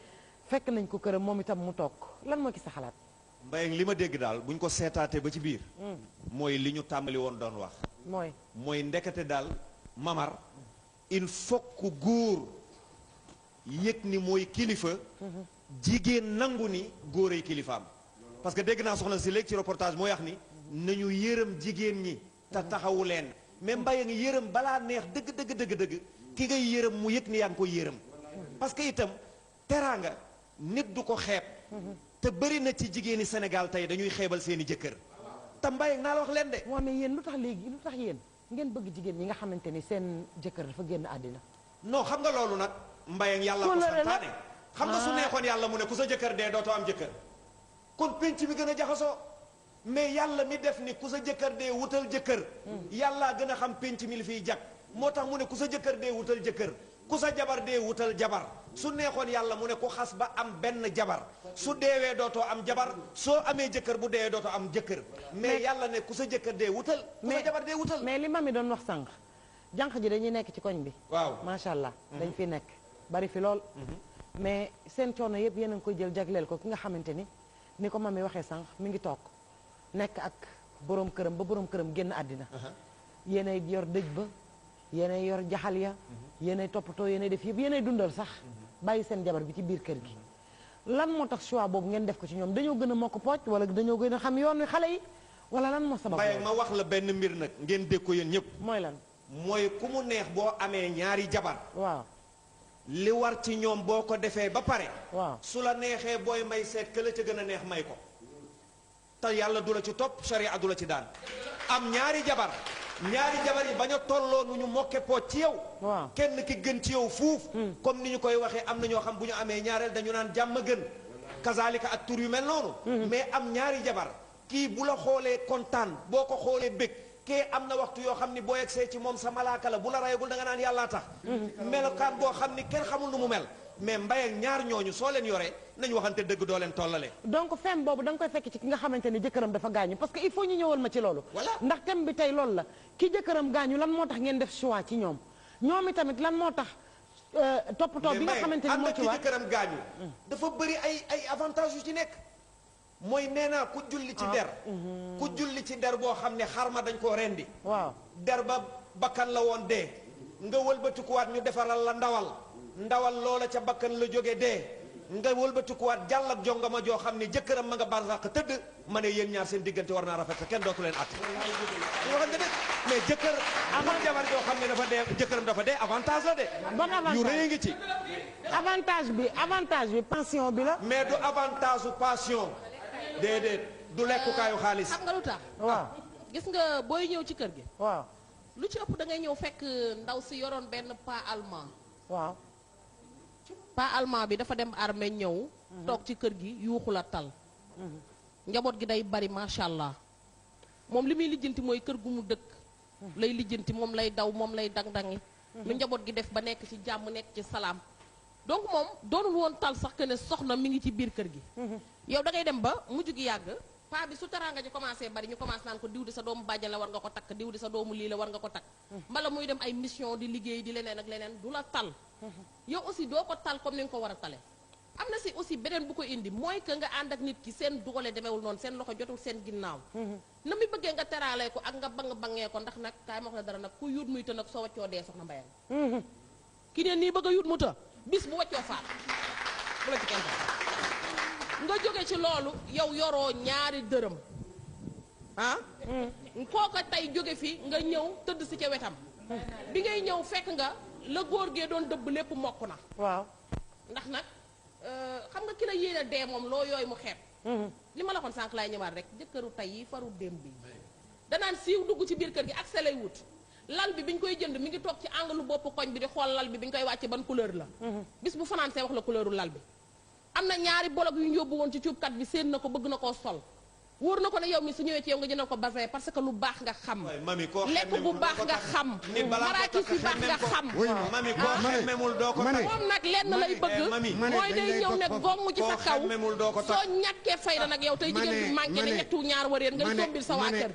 fekk nañ ko këram moom itam mu toog lan moo ci sa xalaat. Mbayang li ma dégg daal buñ ko seetaatee ba ci biir. mooy li ñu tàmbali woon doon wax. mooy ndekete daal mamar il faut que góor yëg ni mooy kilifa. jigéen nangu ni góor ay kilifaam. parce que dégg naa soxna si léegi ci reportage mooy wax ni nañu yërëm jigéen ñi. te taxawu leen. mais Mbayang yërëm balaa neex dëgg ki ngay yërëm mu yëg ni yaa ngi koy yërëm. parce que itam teraanga nit du ko xeeb. te bëri na ci jigéeni Sénégal tey dañuy xeebal seeni jëkkër te Mbayang naa la wax leen de. waaw mais yéen lu tax yéen ngeen bëgg jigéen ñi nga xamante ni seen jëkkër dafa génn àddina. non xam nga loolu nag Mbayang yàlla ko santaane xam nga su neexoon yàlla mu ne ku sa jëkkër dee dootoo am jëkkër kon penc mi gën a jaxasoo mais yàlla mi def ni ku sa jëkkër dee wutal jëkkër yàllaa gën a xam penc mi li fiy jag moo tax mu ne ku sa jëkkër dee wutal jëkkër ku sa jabar dee wutal jabar su neexoon yàlla mu ne ku xas ba am benn jabar su deewee dootoo am jabar soo amee jëkkër bu deewee dootoo am jëkkër mais yàlla ne ku sa jëkkër dee wutal ku sa jabar dee wutal. mais li mami doon wax sànq jànq ji dañuy nekk ci koñ bi. waaw macha allah. dañ fi nekk bari fi lool. mais seen coono yëpp yéen a ngi koy jël jagleel ko ki nga xamante ni ko mami waxee sànq mi ngi toog nekk ak borom këram ba borom këram génn àddina. yéenay yor dëj ba yéenay yor jaxal ya. yéenay toppatoo yéenay def yëpp yéenay dundal sax bàyyi seen jabar bi ci biir kër gi. lan moo tax choix boobu ngeen def ko ci ñoom dañoo gën a mokk pooc wala dañoo gën a xam yoon wi xale yi wala lan moo sabab. Mbaye ma wax la benn mbir nag ngeen dégg ko yéen ñëpp. mooy lan. mooy ku mu neex boo amee ñaari jabar. waaw. li war ci ñoom boo ko defee ba pare. waaw su la neexee booy may seet këla ca gën a neex may ko. te yàlla du la ci topp sharia du la ci daan. am ñaari jabar yi bañ a tolloo nu ñu mokke poot ci yow. waaw kenn ki gën ci yow fuuf. comme ni ñu koy waxee am na ñoo xam bu ñu amee ñaareel dañu naan jàmm gën. kazaalika ak tur yu mel noonu. mais am ñaari jabar kii bu la xoolee kontaan boo ko xoolee bëgg. kee am na waxtu yoo xam ni boo yegsee ci moom sa malaaka la bu la rayagul da nga naan yàllaa tax. melokaan boo xam ni kenn xamul nu mu mel. mais Mbaye ak ñaar ñooñu soo leen yoree nañu waxante dëgg doo leen tollale. donc femme boobu da nga koy fekk ci ki nga xamante ni jëkkëram dafa gaañu parce que il faut ñu ñëwal ma ci loolu. voilà ndax thème bi tey loolu la ki jëkkëram gaañu lan moo tax ngeen def choix ci ñoom ñoom itamit lan moo tax toppatoo bi nga xamante ni moo ci war ki jëkkëram gaañu. dafa bëri ay avantages yu ci nekk. mooy nee naa ku julli ci der. ku julli ci der boo xam ne xarma dañ koo rendi. waaw der ba bakkan la woon dee. nga wëlbatikuwaat ñu defaral la ndawal loola ca bakkan la jóge dee. nga wëlbatikuwaat jàll ak jongama joo xam ne jëkkëram ma nga barsàq tëdd ma ne yéen ñaar seen diggante war naa rafet kenn dootu leen àtte. waxante dëgg mais jëkkër amul jabar joo xam ne dafa dee jëkkëram dafa dee avantage la de. bon avantage yu rëy ngi ci. avantage bi pension bi la. mais du avantage su passion. déedéet du lekkukaayu xaalis. xam nga lu tax. waaw gis nga booy ñëw ci kër gi. waaw lu ci ëpp da ngay ñëw fekk ndaw si yoroon benn pas allemand. waaw. pas allemand bi dafa dem armée ñëw. toog ci kër gi yuuxu la tal. njaboot gi day bari macha allah. moom li muy lijjanti mooy kër gu mu dëkk. lay lijjanti moom lay daw moom lay dang-dangi. lu njaboot gi def ba nekk ci jàmm nekk ci salaam. donc moom doonul woon tal sax que ne soxna mi ngi ci biir kër gi. yow da ngay dem ba mujj gi yàgg paa bi su teraanga ji commencé bari ñu commencé naan ko diw di sa doomu bàjjan la war nga ko takk diw di sa doomu lii la war nga ko takk. mbala muy dem ay mission di liggéey di leneen ak leneen du la tal. yow aussi doo ko tal comme ni nga ko war a tale. am na si aussi beneen bu ko indi mooy que nga ànd ak nit ki seen doole demewul noonu seen loxo jotul seen ginnaaw. na muy bëggee nga teraalee ko ak nga bangee ko ndax nag kaay ma wax la dara nag ku yuut muy të nag soo waccoo dee soxna Mbayang. ki ne nii bëgg a yuut mu të bis bu waccoo faat bu la ci kenn nga jóge ci loolu yow yoroo ñaari dërëm ah kooka tey jóge fi nga ñëw tëdd si ca wetam bi ngay ñëw fekk nga la góor gee doon dëbb lépp mokk na waaw ndax nag xam nga ki la yéene dee moom loo yooyu mu xeeb li ma la waxoon sànq laay ñëwaat rek jëkkëru tey yi faru démb bi danaan siiw dugg ci biir kër gi ak se lay wut lal bi bi ñu koy jënd mi ngi toog ci angalu bopp koñ bi di xool lal bi bi ñu koy wàcce ban couleur la bis bu fanaan see wax la couleuru lal bi am na ñaari bolog yu ñu yóbbu woon ci cuubkat bi séen na ko bëgg na koo sol wóor na ko ne yow mi su ñëwee ci yow nga jëndal ko basin parce que lu baax nga xam lekk bu baax nga xam maraakis bi baax nga xam mami koo xemmemul doo ko takk moom nag lenn lay bëgg mooy day ñëw ne gomm ci sa kaw soo ñàkkee fayda nag yow tey jigéen bi manqué ne ñettu ñaar waréen ngay sombil sa waa kër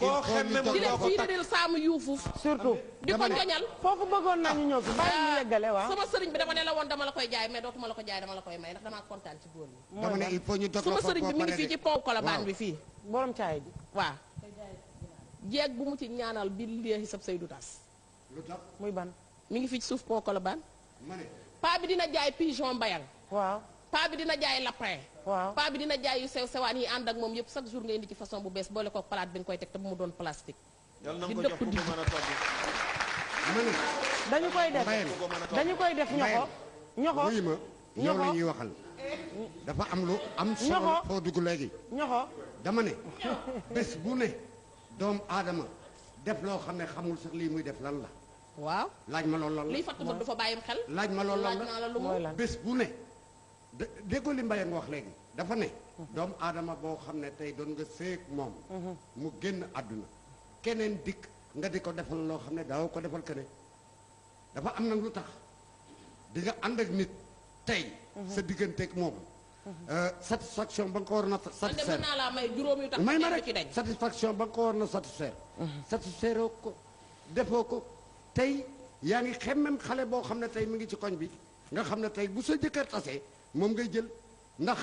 di leen fiiradil saamu yuufuf surtout di ko joñal foofu bëggoon naa ñu ñëw fi bàyyi ñu yeggale waaw sama sëriñ bi dama ne la woon dama la koy jaay mais dootuma la ko jaay dama la koy may ndax damaa kontaan ci góor ñi dama ne il faut ñu dog sama sëriñ bi mi ngi fii ci pont Colobane bi fii borom caay ji waaw jeeg bu mu ci ñaanal bi léegi sab say du tas lu tax muy ban mi ngi fii ci suuf pont Colobane ma ne paa bi dina jaay pigeon Mbayang waaw paa bi dina jaay lapin waaw paa bi dina jaay yu sew sewaan yi ànd ak moom yëpp chaque jour nga indi ci façon bu bees boole ko palaat bi nga koy teg te bu mu doon plastique di dëpp di ma ne dañu koy def dañu koy def ñoxo ñoxo wuyu ma yow la ñuy waxal dafa am lu am solo foo dugg léegi ñoxo dama ne bés bu ne doomu aadama def loo xam ne xamul sax lii muy def lan la waaw laaj ma loolu lan la liy fatt bët du fa bàyyim xel laaj ma loolu lan naa la lu mu bés bu ne déggoo li Mbayang wax léegi dafa ne doomu aadama boo xam ne tey doon nga séeg moom mu génn àdduna keneen dikk nga di ko defal loo xam ne daaw ko defal keneen dafa am nag lu tax di nga ànd ak nit tey sa digganteeg moom satisfaction ba nga ko war na man de mën satisfaire naa laa may juróom yu tax may ma kenn rek ci dañ. satisfaction ba nga ko war na satisfaire satisfaire ko defoo ko tey yaa ngi xemmem xale boo xam ne tey mi ngi ci koñ bi nga xam ne tey bu sa jëkkër tasee moom ngay jël ndax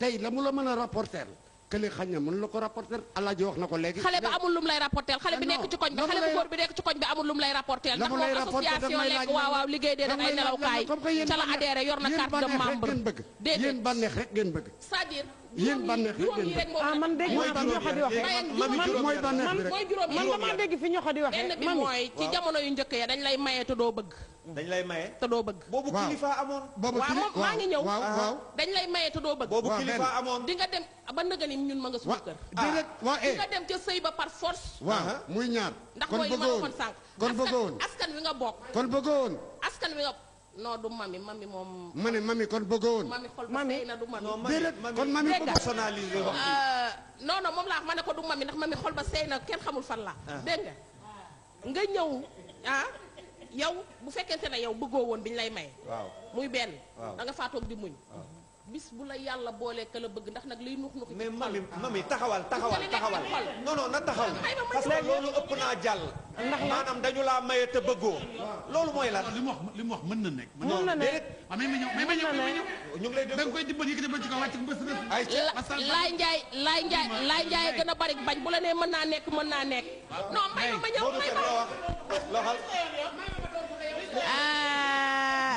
tey la mu la mën a rapporter kële xañ na mën la ko rapporter Alaaji wax na ko léegi xale ba amul lum lay rapporter xale bi nekk ci koñ bi xale bu góor bi nekk ci koñ bi amul lum lay rapporter ndax moom association lekk waaw liggéey dee def ay nelawkaay ca la adhéré yor na carte de membre déedéet yéen bànneex rek ngeen bëgg c'est-à-dire yéen bànneex rek ngeen bëgg ah man dégg naa fi ñoxo di waxee mooy bànneex bi rek mooy juróom man damaa dégg fi ñoxo di waxee benn bi mooy ci jamono yu njëkk ya dañ lay maye te doo bëgg dañ lay maye te doo bëgg boobu kilifa amoon waaw moom maa ngi ñëw waaw dañ lay maye te doo bëgg boobu kilifa amoon di nga dem ba nëgëni ñun ma nga suñu kër déedéet waa di nga dem ca sëy ba par force waaw muy ñaar ndax kon mooy li ma la bëggoon waxoon sànq kon bëggoon askan wi nga bokk kon bëggoon askan wi nga non du mami moom ma ne mami kon bëggoon mami xol ba sëy na du mami déedéet kon mami dégg nga personnalisé wax non moom laa wax ma ne ko du mami ndax mami xol ba sëy na kenn xamul fan la dégg nga ñëw yow bu fekkente ne yow bëggoo woon bi ñu lay maye waaw muy benn da nga faa toog di muñ bis bu la yàlla boolee ka la bëgg ndax nag liy nux nux mais mami taxawal non na taxaw parce que loolu ëpp naa jàll maanaam dañu laa maye te bëggoo loolu mooy lan li mu wax mën na nekk. mën na nekk ah mais ma ñëw ñu ngi lay da nga koy dimbali yëkkati ba ci kaw wàcc ko ba sa laay njaay gën a bari bañ bu la nee mën naa nekk non may ma ñëw may ma loxal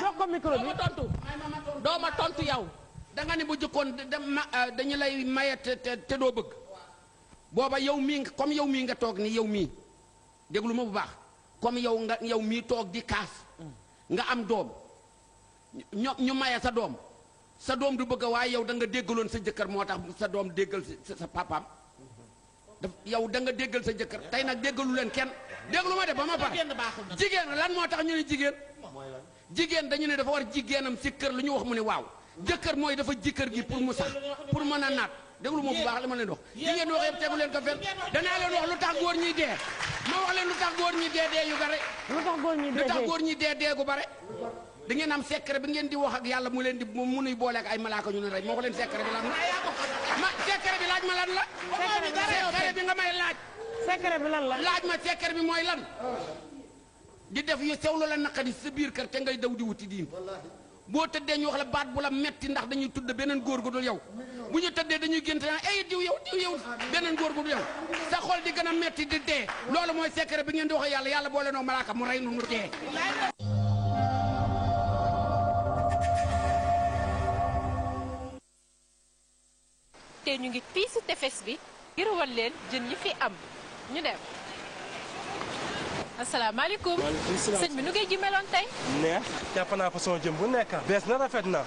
jox ko micro bi doo ma tontu yow da nga ne bu jëkkoon dañu lay maye te doo bëgg booba yow mii comme yow mii nga toog ni yow mii déglu ma bu baax comme yow mii toog di kaas nga am doom ñu maye sa doom du bëgg waaye yow da nga déggaloon sa jëkkër moo tax sa doom déggal sa papaam yow da nga déggal sa jëkkër tey nag déggalu leen kenn déglu ma de ba ma pare jigéen lan moo tax ñu ne jigéen dañu ne dafa war jigéenam si kër lu ñu wax mu ne waaw jëkkër mooy dafa ji kër gi pour mu sax pour mën a naat déglu ma bu baax li ma leen wax jigéen wax yëpp tegu leen ko fenn danaa leen wax lu tax góor ñi dee ma wax leen lu tax góor ñi dee yu bare lu tax góor ñi dee gu bare da ngeen am secret bi ngeen di wax ak yàlla mu leen di mu nuy booleek ay malaaka ñu ne rek moo ko leen secret bi lan la secret bi laaj ma lan la secret bi nga may laaj secret bi lan la laaj ma secret bi mooy lan di def yu sew la naqadi sa biir kër te ngay daw di wuti diin boo tëddee ñu wax la baat bu la metti ndax dañuy tudd beneen góor gu dul yow bu ñu tëddee dañuy gént naan ay diw yow beneen góor gu dul yow sa xol di gën a metti di dee loolu mooy secret bi ngeen di wax yàlla boole noo malaaka mu rey nu dee te ñu ngi fii si tefes bi ngir wan leen jën yi fi am ñu dem asalaamaaleykum sëñ bi nu ngay ji meloon tey neex jàpp naa façon jën bu nekk bees na rafet na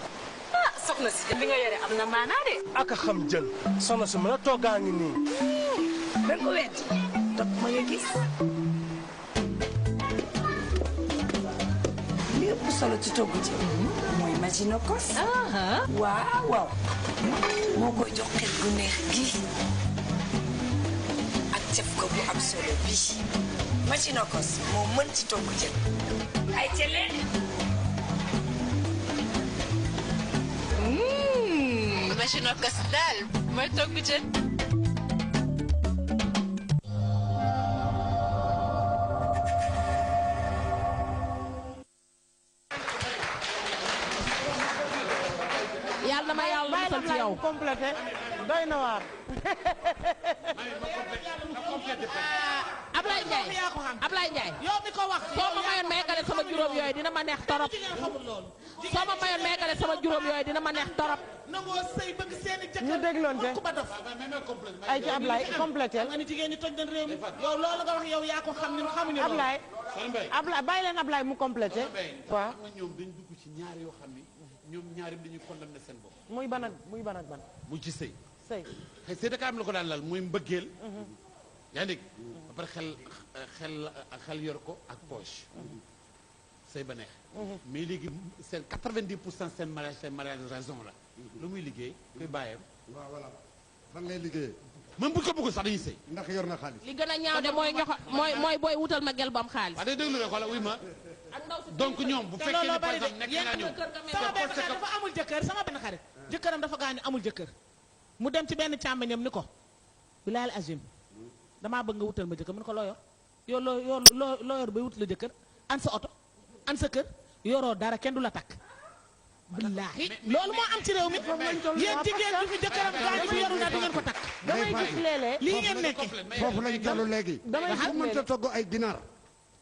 ah soxna si jën bi nga yore am na maanaa de ak a xam jën soxna si mën a toggaa ngi nii da nga ko wet topp ma nga gis li ëpp solo ci togg ji mooy Majinokos waaw moo koy jox xet gu neex gi ak caf ko bu am solo bi Majinokos moo mën ci togg jën ay ca leen Majinokos daal mooy togg jën yàlla na ma yàlla musal ci yow complété doy na waar Ablaye Ndiaye yow mi ko wax soo ma mayoon ma yeggale sama juróom yooyu dina ma neex torop soo ma mayoon ma yeggale sama juróom yooyu dina ma neex torop ñu dégloonte ay ci Ablaye complété nga ni jigéen ñi toj nañ réew mi yow loolu nga wax yow yaa ko xam ñun xamuñu Ablaye bàyyi leen Ablaye mu complété waaw ñoom dañ dugg ci ñaar yoo xam ni ñoom ñaari dañuy condamné seen bopp muy ban ak ban muy ci sëy sëy sëy daka am la ko daan lal muy mbëggeel yaa ngi dégg ba pare xel yor ko ak poche sëy ba neex mais léegi seen 90% seen mariage raison la lu muy liggéey kuy bàyyam waaw voilà fan lay liggéeyee même bu ko bëggul sax dañuy sëy ndax yor na xaalis li gën a ñaaw de mooy booy wutal ma gel bu am xaalis waaw day déglu rek wala wuy ma ak ndaw si donc ñoom bu fekkee ne par exemple nekk naa ñoom sama benn xarit dafa amul jëkkër sama benn xarit jëkkëram dafa gaañu amul jëkkër mu dem ci benn càmmiñam ni ko bilaal azim damaa bëgg nga wutal ma jëkkër mu ne ko loo yor yow loo yor bay wut la jëkkër an sa oto an sa kër yoroo dara kenn du la takk billaahi loolu moo am ci réew mi yéen jigéen bi fi jëkkëram gaañu fi yoru na du ngeen ko takk damay gis léeg-léeg lii ngeen nekke foofu lañ toll léegi ku mënta togg ay ginaar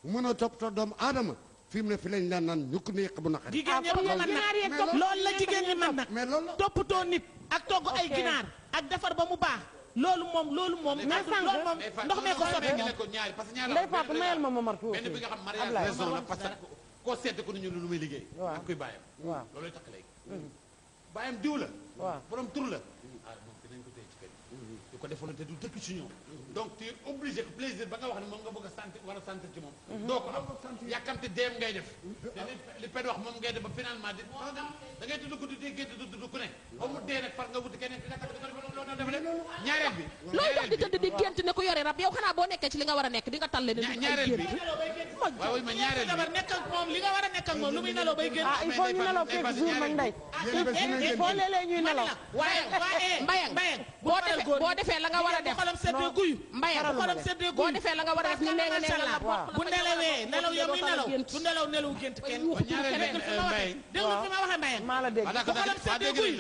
mën a toppatoo doomu aadama fi mu ne fi lañ daan naan ñukk ni yëq bu naqari jigéen ñëpp ko mën nag loolu la jigéen ñi mën nag toppatoo nit ak togg ay ginaar ak defar ba mu baax loolu moom loolu moom ndox mee ko sotti moom Ndeye Fatou mayal ma Momar tuuti benn bi nga xam mariage raison la parce que koo seete ko ni ñu lu muy liggéey ak kuy bàyyam waaw looluy takk léegi bàyyam diw la waaw borom tur la moom dinañ ko téye ci kër di ko defaloon te du dëkk ci ñoom donc tu es obligé que plaisir ba nga wax ne moom nga bëgg a sentir war a sentir ci moom doo ko am yàkkamte deem ngay def te li ped wax moom ngay def ba finalement di da ngay tudd ko di génn tudd ku ne ba mu dee nag far nga wuti keneen ki nga takk di ko def loolu def le ñaareel bi looy dox di tëdd di gént ne ku yore rab yow xanaa boo nekkee ci li nga war a nekk di nga tal leen ñaareel bi waaw ma ñaareel bi jabar nekk ak moom li nga war a nekk ak moom lu muy nelaw bay génn il faut ñu nelaw quelques jours nag Ndeye il faut léeg-léeg ñuy nelaw waaye mbayang boo defee la nga war a def xolam seddee guyu mbayang xolam seddee guyu boo defee la nga war a def ñu nee nga nee la bu nelawee nelaw ya muy nelaw du nelaw gént kenn déglu fi ma waxee mbayang maa la dégg bu xolam seddee guy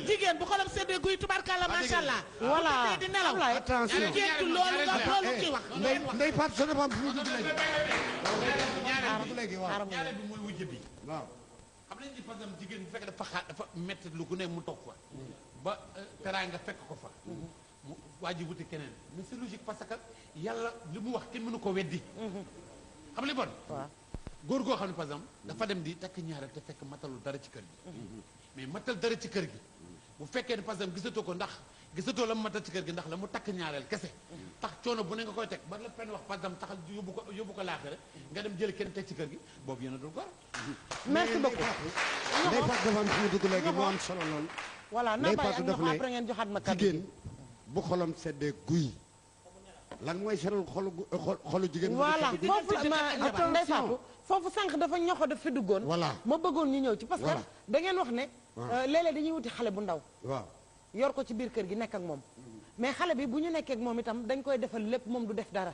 jigéen bu xolam seddee guy tubarkalla macha allah voilà di nelaw attention géntu loolu nga loolu kii wax Ndeye Fatou sa dafa am fu mu dugg léegi ñaareel bi mooy wujj bi waaw xam nañ ni par exemple jigéen bu fekkee dafa dafa métti lu ku ne mu toog fa ba teraanga fekk ko fa mu waa ji wuti keneen mais c'est logique parce que yàlla li mu wax kenn mënu ko weddi xam li bon góor goo xam ne par exemple dafa dem di takk ñaareel te fekk matalul dara ci kër gi mais matal dara ci kër gi bu fekkee ne par exemple gisatoo ko ndax gisatoo la mu matal ci kër gi ndax la mu takk ñaareel kese tax coono bu ne nga koy teg ba la pen wax par exemple taxal yóbbu ko laaxira nga dem jël kenn teg ci kër gi boobu yéen a dul gor merci beaucoup Ndeye Fatou dafa am fu mu dugg léegi moo am solo lool voilà na bàyyi ak ñoom après ngeen joxaat ma kàddu jigéen bu xolam seddee guy lan mooy seral xolu jigéen voilà foofu Ndeye Fatou foofu sànq dafa ñoxo daf fi duggoon voilà ma bëggoon ñu ñëw ci parce que da ngeen wax ne léeg-léeg dañuy wuti xale bu ndaw waaw yor ko ci biir kër gi nekk ak moom mais xale bi bu ñu nekkee ak moom itam dañ koy defal lépp moom du def dara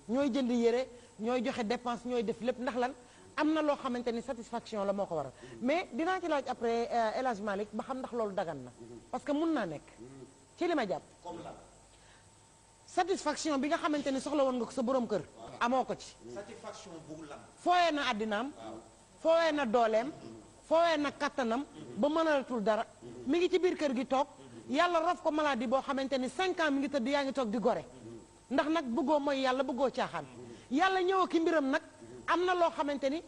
ñooy jënd yére ñooy joxe dépense ñooy def lépp ndax lan am na loo xamante ni satisfaction la moo ko waral mais dinaa ci laaj après El Hadj Malick ba xam ndax loolu dagan na parce que mun naa nekk ci li ma jàpp satisfaction bi nga xamante ni soxla woon nga ko sa borom kër amoo ko ci satisfaction bu lan fooyee na àddinaam fooyee na dooleem fooyee na kattanam ba mënalatul dara mi ngi ci biir kër gi toog yàlla rof ko maladie boo xamante ni 5 ans mi ngi tëdd yaa ngi toog di gore ndax nag bëggoo mooy yàlla bëggoo caaxaan yàlla ñëw ki mbiram nag am na loo xamante ni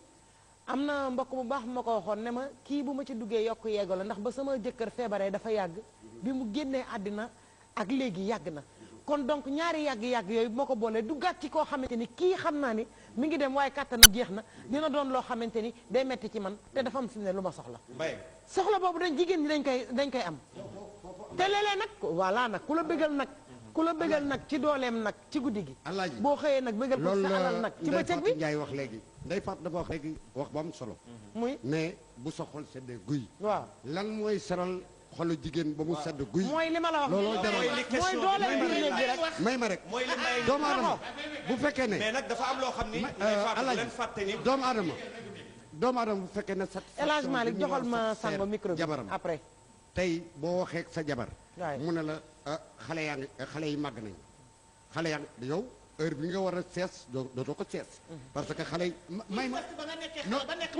am na mbokk bu baax ma ko waxoon ne ma kii bu ma ci duggee yokk yeego la ndax ba sama jëkkër feebaree dafa yàgg bi mu génnee àddina ak léegi yàgg na kon donc ñaari yàgg-yàgg yooyu moo ko boolee duggaat ci koo xamante ni kii xam naa ni mi ngi dem waaye kàttanam jeex na dina doon loo xamante ni day metti ci man te dafa am fi mu ne lu ma soxla soxla boobu dañ jigéen ñi dañ koy am te léeg-léeg nag voilà nag ku la bégal nag ci dooleem nag ci guddi gi boo xëyee nag bégal ko sa alal nag ci bëccëg bi Ndiaye wax léegi Ndeye Fatou dafa wax léegi wax bu am solo muy ne bu sa xol seddee guy waaw lan mooy seral xolu jigéen ba mu sedd guy mooy li ma la wax looloo mooy dooleem biir néeg bi rek may ma rek doomu aadama bu fekkee ne mais nag dafa am loo xam ni Fatou leen fàtte ni doomu aadama bu fekkee ne El Hadj Malick joxal ma sango micro bi jabaram après tey boo waxee sa jabar mu ne la xale yi màgg nañ xale yaa ngi yow heure bi nga war a sees dootoo ko sees parce que xale yi may ma ba nga nekkee xale ba nekk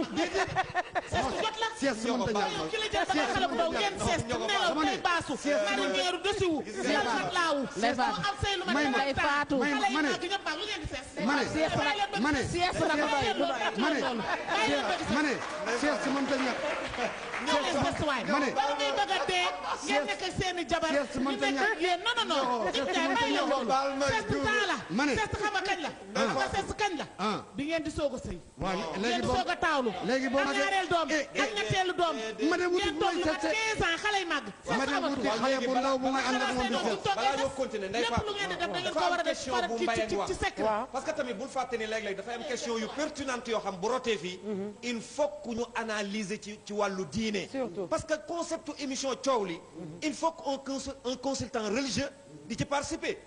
sees bu jot la sees si mënta ñàkk ki la jël ba nga xale bu ndaw ngeen sees nelaw tey baasu nari ñeeru desiwu sees nag laawu sees bu am say lu ma lay faatu xale yi màgg ñëpp baax lu ngeen di sees ma ne sees na ko doy ma ne sees si mënta ñàkk ñoo leen sees waay ba ngay bëgg a dee ngeen nekk ak seeni jabar ñu nekk ak yéen non sees bu temps la ma ne seet xam nga kañ la. xam nga seet kañ la. bi ngeen di soog a sëy. waaw ngeen di soog a taawlu. léegi boo ak ñaareel doom ak ñetteelu doom. ma dem wuti ngeen toog lu mat 15 ans xale yi màgg. ma dem wuti xale bu ndaw bu may ànd ak moom di seet. balaa ñoo continuer Ndeye lépp lu ngeen di def da ngeen ko war a def par ci secret. parce que tamit bul fàtte ni léeg-léeg dafay am question yu pertinente yoo xam bu rotee fii. il faut que ñu analyser ci wàllu diine. parce que concept émission coow li. il faut qu'un consultant religieux di ci participer.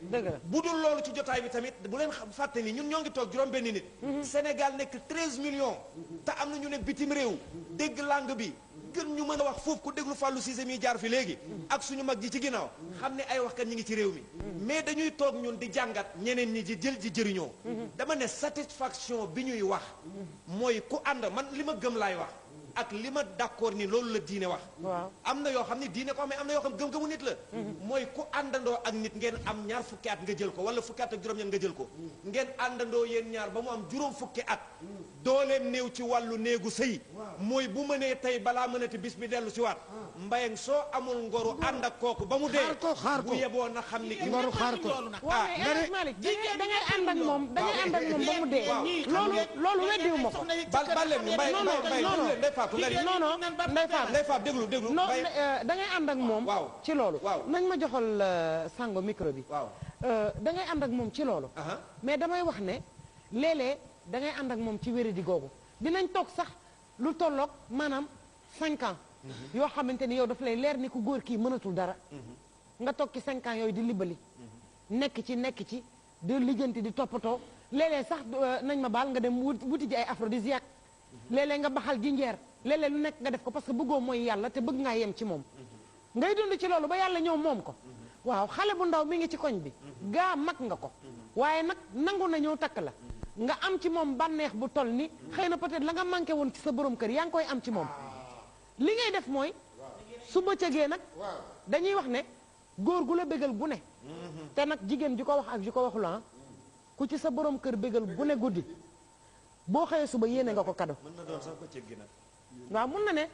bu dul loolu ci jotaay bi tamit bu leen fàtte ni ñun ñoo ngi toog juróom benn nit. Sénégal nekk 13 millions. te am na ñu ne bitim réew dégg langue bi gën ñu mën a wax foofu ku déglu Fallou Cissé mi jaar fi léegi. ak suñu mag ji ci ginnaaw. xam ne ay waxkat ñi ngi ci réew mi. mais dañuy toog ñun di jàngat ñeneen ñi di jël ji jëriñoo. dama ne satisfaction bi ñuy wax. mooy ku ànd man li ma gëm laay wax. ak li ma d'accord ni loolu la diine wax. am na yoo xam ne diine ko xam ne am na yoo xam gëm-gëmu nit la. mooy ku àndandoo ak nit ngeen am ñaar fukki at nga jël ko wala fukki at ak juróom-ñeent nga jël ko. ngeen àndandoo yéen ñaar ba mu am juróom fukki at. dooleem néew ci wàllu néegu sëy. mooy bu mënee tey balaa mënati bis bi dellu si waat. mbayang soo amul ngoru ànd ak kooku ba mu dee. xaar ko bu yeboo na xam ni. ngoru xaar ko waaw mais Malick da ngay ànd ak moom da ngay ànd ak moom ba mu dee. loolu weddiwu ma ko. bal leen mbay non Ndeye Fatou déglu non da ngay ànd ak moom. ci loolu. nañ ma joxal sango micro bi. da ngay ànd ak moom ci loolu. mais damay wax ne léeg-léeg da ngay ànd ak moom ci wéradi googu dinañ toog sax lu tolloog maanaam 5 ans. yoo xamante ni yow daf lay leer ni ku góor kii mënatul dara. nga toog ci 5 ans yooyu di libali. nekk ci di lijjanti di toppatoo léeg-léeg sax nañ ma baal nga dem wuti ji ay aphrodisiaque. léeg-léeg nga baxal jinjeer léeg-léeg lu nekk nga def ko parce que bëggoo mooy yàlla te bëgg ngaa yem ci moom. ngay dund ci loolu ba yàlla ñëw moom ko. waaw xale bu ndaw mi ngi ci koñ bi. gaa mag nga ko. waaye nag nangu na ñëw takk la. nga am ci moom bànneex bu toll ni xëy na peut-être la nga manqué woon ci sa borom kër yaa ngi koy am ci moom. li ngay def mooy su bëccëgee nag dañuy wax ne góor gu la bégal gu ne. te nag jigéen ji ko wax ak ji ko waxul ah ku ci sa borom kër bégal gu ne guddi boo xëyee suba yéene nga ko cadeau. mën na doon sax bëccëg gi nag. waaw mun na ne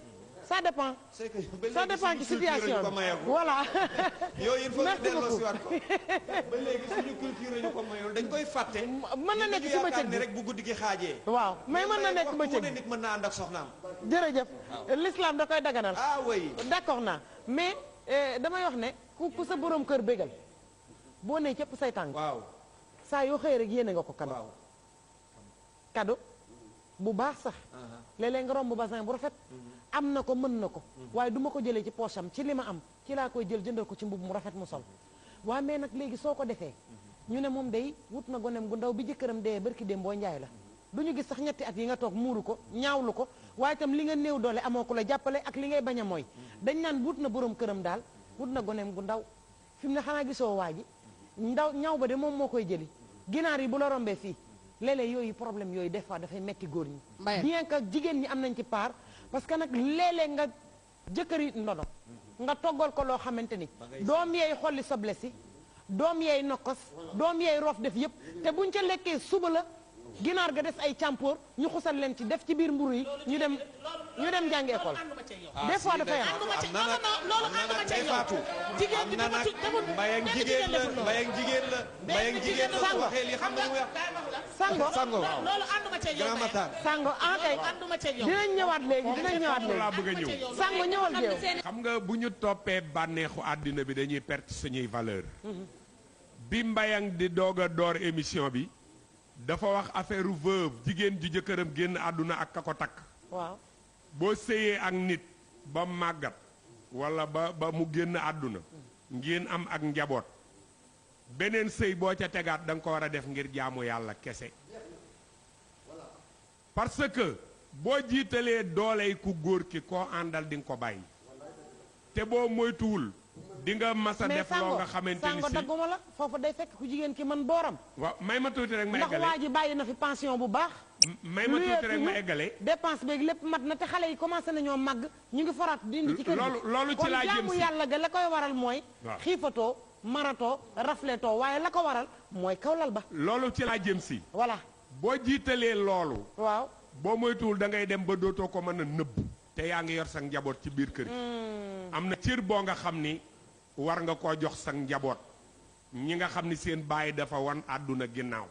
ça dépend. ça dépend ci situation bi voilà. yooyu il faut que delloo si waat ko ba léegi suñu culture ñu ko mayul dañ koy fàtte. mën na nekk ci bëccëg ne rek bu guddi gi xaajee. waaw mais mën na nekk bëccëg ne nit mën naa ànd ak soxnaam. jërëjëf l'islam da koy daganal. ah oui d'accord naa mais damay wax ne ku sa borom kër bégal boo nee cëpp say tànk. waaw saa yoo xëy rek yéene nga ko cadeau. cadeau bu baax sax. léeg-léeg nga romb basin bu rafet. am na ko mën na ko. waaye du ma ko jëlee ci poche am ci li ma am ci laa koy jël jëndal ko ci mbubb mu rafet mu sol. waaye mais nag léegi soo ko defee. ñu ne moom day wut na gonem gu ndaw bi jëkkëram dee barki dem boo njaay la. du ñu gis sax ñetti at yi nga toog muuru ko ñaawlu ko waaye itam li nga néew doole amoo ko la jàppale ak li ngay bañ a mooy. dañ naan wut na borom këram daal wut na gonem gu ndaw fi mu ne xanaa gisoo waa ji ndaw ñaw ba de moom moo koy jëli ginaar yi bu la rombee fii. léeg-léeg yooyu problème yooyu des fois dafay metti góor ñi. bien que jigéen ñi am nañ ci part parce que nag léeg-léeg nga jëkkëri ndono nga toggal ko loo xamante ni doom yeey xolli soble si doom yeey nokkos doom yeey roof def yëpp te buñ ca lekkee suba la ginaar ga des ay càmpoor ñu xusal leen ci def ci biir mburu yi ñu dem jàngi école des fois dafay am loolu ànduma ca yow jigéen ñi dama mbayang jigéen la waxee li xam nga mu wax sango loolu ànduma ca yow sango ah kay ànduma ca yow dinañ ñëwaat léegi laa bëgg a ñëw sango ñëwal géew xam nga bu ñu toppee bànneexu àddina bi dañuy perte suñuy valeur bi mbayang di doog a door émission bi dafa wax affaire veuve jigéen ju jëkkëram génn àdduna ak ka ko takk. waaw boo sëyee ak nit ba màggat wala ba mu génn àdduna ngeen am ak njaboot beneen sëy boo ca tegaat da nga ko war a def ngir jaamu yàlla kese. parce que boo jiitalee dooley ku góor ki koo àndal di nga ko bàyyi te boo moytuwul. di nga masa def loo nga xamante ni si sango dagguma la foofu day fekk ku jigéen ki man booram. waaw may ma tuuti rek ma eggale ndax waa ji bàyyi na fi pension bu baax. may ma tuuti rek ma eggale. dépense beeg lépp mat na te xale yi commencé nañoo màgg ñu ngi foraat dindi ci kër gi. loolu ci laa jëm si kon jaamu yàlla ga la koy waral mooy. xiifatoo maratoo rafletoo waaye la ko waral mooy kawlal ba. loolu ci laa jëm si. voilà boo jiitalee loolu. waaw boo moytuwul da ngay dem ba dootoo ko mën a nëbb. te yaa ngi yor sa njaboot ci biir kër gi. am na cër boo nga xam ni. war nga koo jox sa njaboot ñi nga xam ni seen baay dafa wan àdduna ginnaaw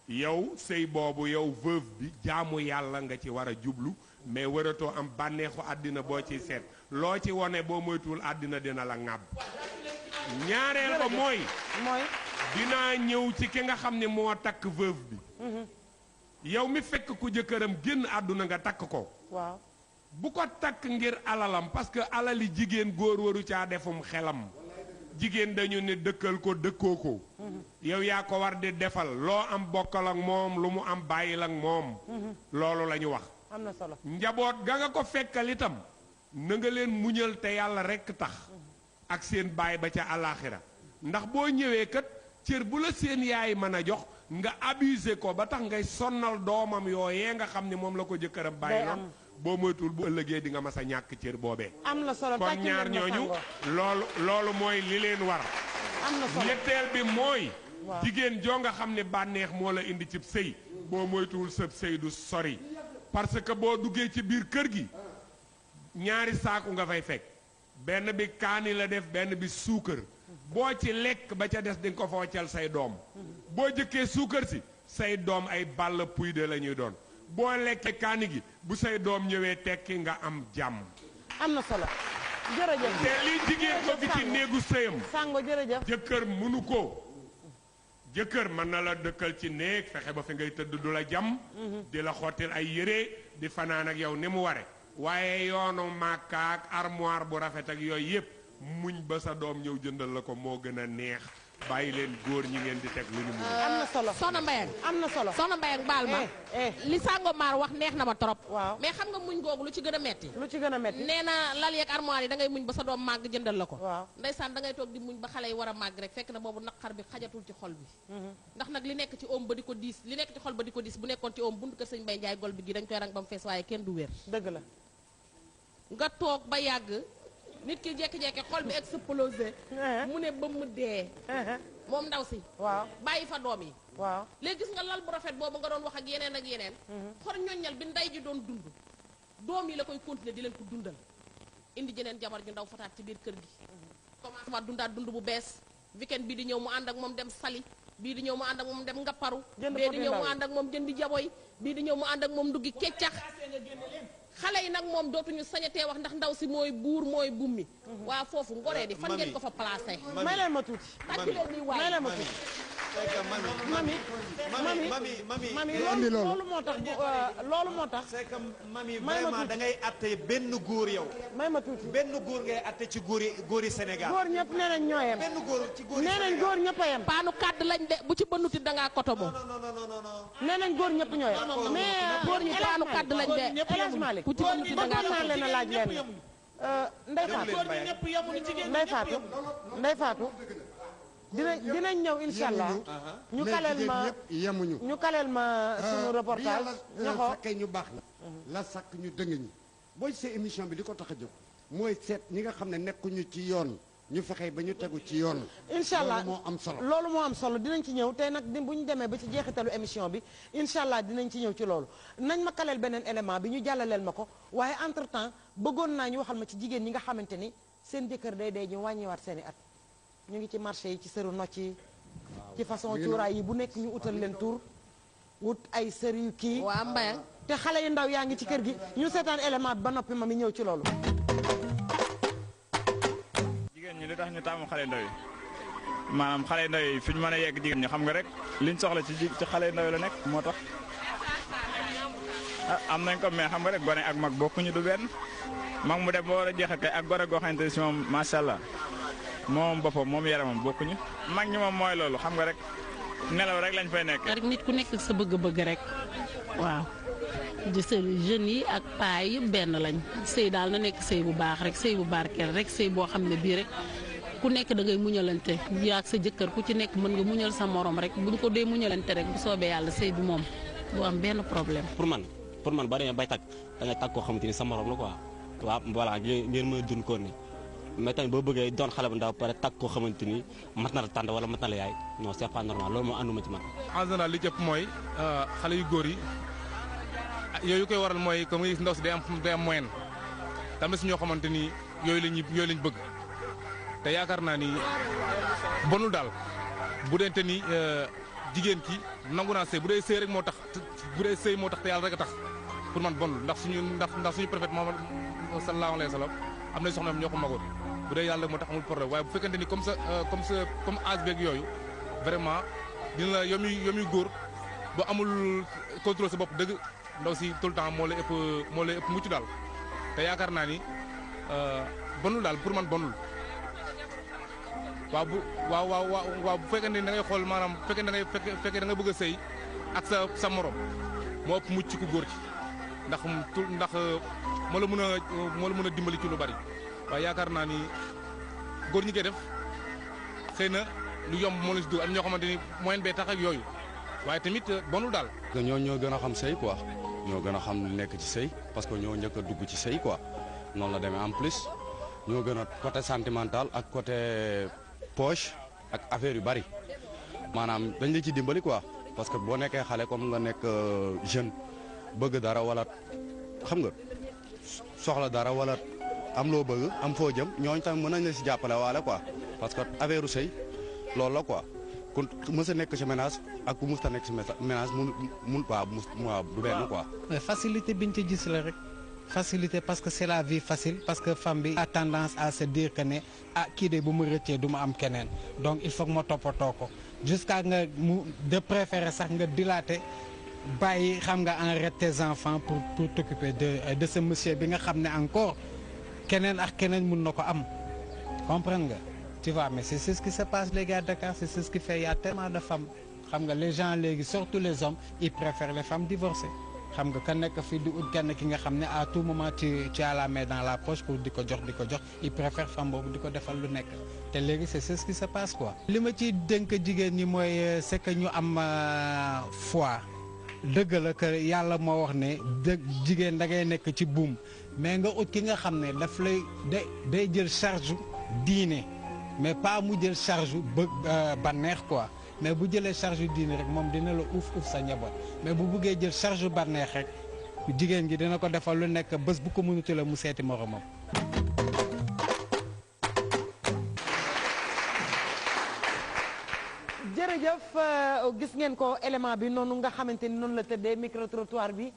yow sëy boobu yow veuve bi jaamu yàlla nga ci war a jublu mais waratoo am bànneexu àddina boo ciy seet loo ci wone boo moytuwul àddina dina la ŋàbb ñaareel ba mooy dinaa ñëw ci ki nga xam ne moo takk veuve bi yow mi fekk ku jëkkëram génn àdduna nga takk ko waaw bu ko takk ngir alalam parce que alali jigéen góor waru caa defum xelam jigéen dañu ne dëkkal ko dëkkoo ko yow yaa ko war di defal loo am bokkal ak moom lu mu am bàyyil ak moom loolu la ñu wax am na solo njaboot ga nga ko fekkal itam na nga leen muñal te yàlla rekk tax ak seen baay ba ca àllaaxira ndax boo ñëwee kat cër bu la seen yaay mën a jox nga abusé ko ba tax ngay sonnal doomam yooyee nga xam ne moom la ko jëkkëram bàyyi loon boo moytuwul bu ëllëgee di nga mas a ñàkk cër boobee am na solo kon ñaar ñooñu loolu mooy li leen war am na solo ñetteel bi mooy jigéen joo nga xam ne bànneex moo la indi ci sëy boo moytuwul sëb sëy du sori parce que boo duggee ci biir kër gi ñaari saaku nga fay fekk benn bi kaani la def benn bi suukar boo ci lekk ba ca des di nga ko foocal say doom boo jëkkee suukar si say doom ay ball puy de la ñuy doon boo lekkee kaani gi bu say doom ñëwee tekki nga am jàmm am na solo jërëjëf te li jigéen bëgg ci néegu sëyam Sango jërëjëf jëkkër mënu ko jëkkër mën na la dëkkal ci néeg fexe ba fi ngay tëdd du la jàmm di la xottil ay yére di fanaan ak yow ni mu ware waaye yoonu màkkaak armoire bu rafet ak yooyu yëpp muñ ba sa doom ñëw jëndal la ko moo gën a neex bàyyi leen góor ñi ngeen di teg lu ñu mun am na solo Soxna Mbayang am na solo Soxna Mbayang baal ma li Sangomar wax neex na ma trop waaw mais xam nga muñ googu lu ci gën a metti lu ci gën a metti nee na lal yeeg armoire yi da ngay muñ ba sa doom màgg jëndal la ko waaw ndeysaan da ngay toog di muñ ba xale yi war a màgg rek fekk na boobu naqar bi xajatul ci xol bi ndax nag li nekk ci oom ba di ko diis li nekk ci xol ba di ko diis bu nekkoon ci oom buntu kër sëñ Mbay Njaay gol bi gi dañ koy rang ba mu fees waaye kenn du wér dëgg la nga toog ba yàgg nit ki jekki-jekki xol bi explosé mu ne ba mu dee moom ndaw si waaw bàyyi fa doom yi waaw léegi gis nga lal bu rafet boobu nga doon wax ak yeneen xor ñoññal bi nday ji doon dund doom yi la koy continuer di leen ko dundal indi jeneen jabar ju ndaw fataat ci biir kër gi commencement dundaat dund bu bees weekend bii di ñëw mu ànd ak moom dem sali bii di ñëw mu ànd ak moom dem ngapparu bii di ñëw mu ànd ak moom jëndi jaboy bii di ñëw mu ànd ak moom duggi keccax xale yi nag moom dootuñu sañatee wax ndax ndaw si mooy buur mooy bummi waa foofu ngoree di fan ngeen ko fa placé may leen ma tuuti tàcc leen ni waay may leen ma tuuti mami loolu moo tax loolu moo tax c'est que mami vraiment da ngay atte benn góor yow may ma tuuti benn góor ngay atte ci góori Sénégal góor ñëpp nee nañ ñoo yem benn góor ci góori nee nañ góor ñëpp a yem paanu kàdd lañ de bu ci bënnuti dangaa koto bo nee nañ góor ñëpp ñoo yem mais góor ñi paanu kàdd lañ de Elhadji Malick bu ci bënnuti dangaa bëggoon naa leen a laaj leen Ndeye Fatou dinañ ñëw insha allah ñu kaleel ma suñu reportage ñoxo fekkee ñu baax la sàkk ñu dëng ñi booy see émission bi li ko tax a jóg mooy seet ñi nga xam ne nekkuñu ci yoon ñu fexe ba ñu tegu ci yoon incha allah loolu moo am solo loolu moo am solo dinañ ci ñëw tey nag bu ñu demee ba ci jeexitalu émission bi incha allah dinañ ci ñëw ci loolu nañ ma kaleel beneen élément bi ñu jàllaleel ma ko waaye entre temps bëggoon naa ñu waxal ma ci jigéen ñi nga xamante ni seen jëkkër day dee ñu wàññiwaat seen i at ñu ngi ci marché yi ci sëru nocc yi ci façon cuuraay yi bu nekk ñu utal leen tur wut ay sër yu kii waa Mbayang te xale yu ndaw yaa ngi ci kër gi ñu seetaan élément bi ba noppi ma mi ñëw ci loolu jigéen ñi li tax ñu taamu xale ndaw yi maanaam xale ndaw yi fi ñu mën a yegg jigéen ñi xam nga rek liñ soxla ci xale ndaw yi la nekk moo tax am nañ ko mais xam nga rek gone ak mag bokkuñu du benn mag mu dem ba war a jeexal kay ak gore goo xamante ne si moom macha allah moom boppam moom yaramam bokkuñu mag ñi moom mooy loolu xam nga rek nelaw rek lañ fay nekk. rek nit ku nekk sa bëgg-bëgg rek waaw di sëy jeunes yi ak paa yi yëpp benn lañ sëy daal na nekk sëy bu baax rek sëy bu barkeel rek sëy boo xam ne bii rek ku nekk da ngay muñalante yaa ak sa jëkkër ku ci nekk mën nga muñal sa morom rek buñ ko dee muñalante rek bu soobee yàlla sëy bi moom du am benn problème. pour man ba demee bay tag da ngay tag koo xamante ni sa morom la quoi waaw voilà ngeen mën a dund ko ni mais tamit boo bëggee doon xale bu ndaw pare tag koo xamante ni mat na la tànd wala mat na la yaay non c'est pas normal loolu moo ànduma ci man. en général li jëpp mooy xale yu góor yi yooyu koy waral mooy comme nga gis ndaw si day am moyen tam na si ñoo xamante ni yooyu lañ bëgg te yaakaar naa ni bonul daal bu dente ni jigéen ki nangu naa sëy bu dee sëy rek moo tax bu dee sëy moo tax te yàlla rek a tax pour man bonul ndax suñu prophète Muhammad sallallahu alayhi wa sallam am na soxna ñoo ko magoon bu dee yàlla moo tax amul problème waaye bu fekkente ni comme âge beeg yooyu vraiment dina la yow mi góor ba amul contrôle sa bopp dëgg ndaw si tout le temps moo lay ëpp mucc daal te yaakaar naa ni bonul daal pour man bonul waaw bu fekkee ne da ngay xool maanaam bu fekkee da ngay bëgg a sëy ak sa morom moo ëpp mucc ku góor ci ndax moo la mën a dimbali ci lu bari waaye yaakaar naa ni góor ñi koy def xëy na lu yomb moo la si dugg am ñoo xamante ni moyen bee tax ak yooyu waaye tamit bonul daal. ñoo gën a xam sëy quoi ñoo gën a xam lu nekk ci sëy parce que ñoo njëkk a dugg ci sëy quoi noonu la demee en plus ñoo gën a côté sentimental ak côté poche ak affaire yu bari maanaam dañ la ci dimbali quoi parce que boo nekkee xale comme nga nekk jeune bëgg dara wala xam nga soxla dara wala am loo bëgg am foo jëm ñooñu tamit mën nañ la si jàppale waale quoi parce que affaire u sëy loolu la quoi ku mës a nekk ci ménage ak ku mës a nekk ci ménage waaw du benn quoi. facilité biñ ci gis la rek facilité parce que c'est la vie facile parce que femme bi a tendance à se dire que ne kii de bu mu rëccee du ma am keneen donc il faut que ma toppatoo ko jusqu'à nga mu de préférer sax nga dilater bàyyi xam nga arrêter tes enfants pour t'occuper de ce monsieur bi nga xam ne encore keneen ak keneen mun na ko am comprendre nga. Tu vois, mais c'est ce qui se passe les gars à Dakar, c'est ce qui fait, il y a tellement de femmes. Les gens, surtout les hommes, ils préfèrent les femmes divorcées. Xam nga ka nekk fii di ut kenn ki nga xam ne à tout moment tu as la main dans la poche pour di ko jox ils préfèrent femme boobu di ko defal lu nekk te léegi c'est ce qui se passe quoi. li ma ciy dénk jigéen ñi mooy c'est que ñu am foi dëgg la que yàlla moo wax ne jigéen da ngay nekk ci buum mais nga ut ki nga xam ne daf lay day jël charge diine. mais pas mu jël charge ba neex quoi mais bu jëlee charge diine rek moom dina la uuf sa njaboot mais bu buggee jël charge ba neex rek jigéen gi dina ko defal lu nekk bés bu ko mënutu la mu seeti moromam. jërëjëf gis ngeen ko élément bi noonu nga xamante ni noonu la tëddee micro trottoir bi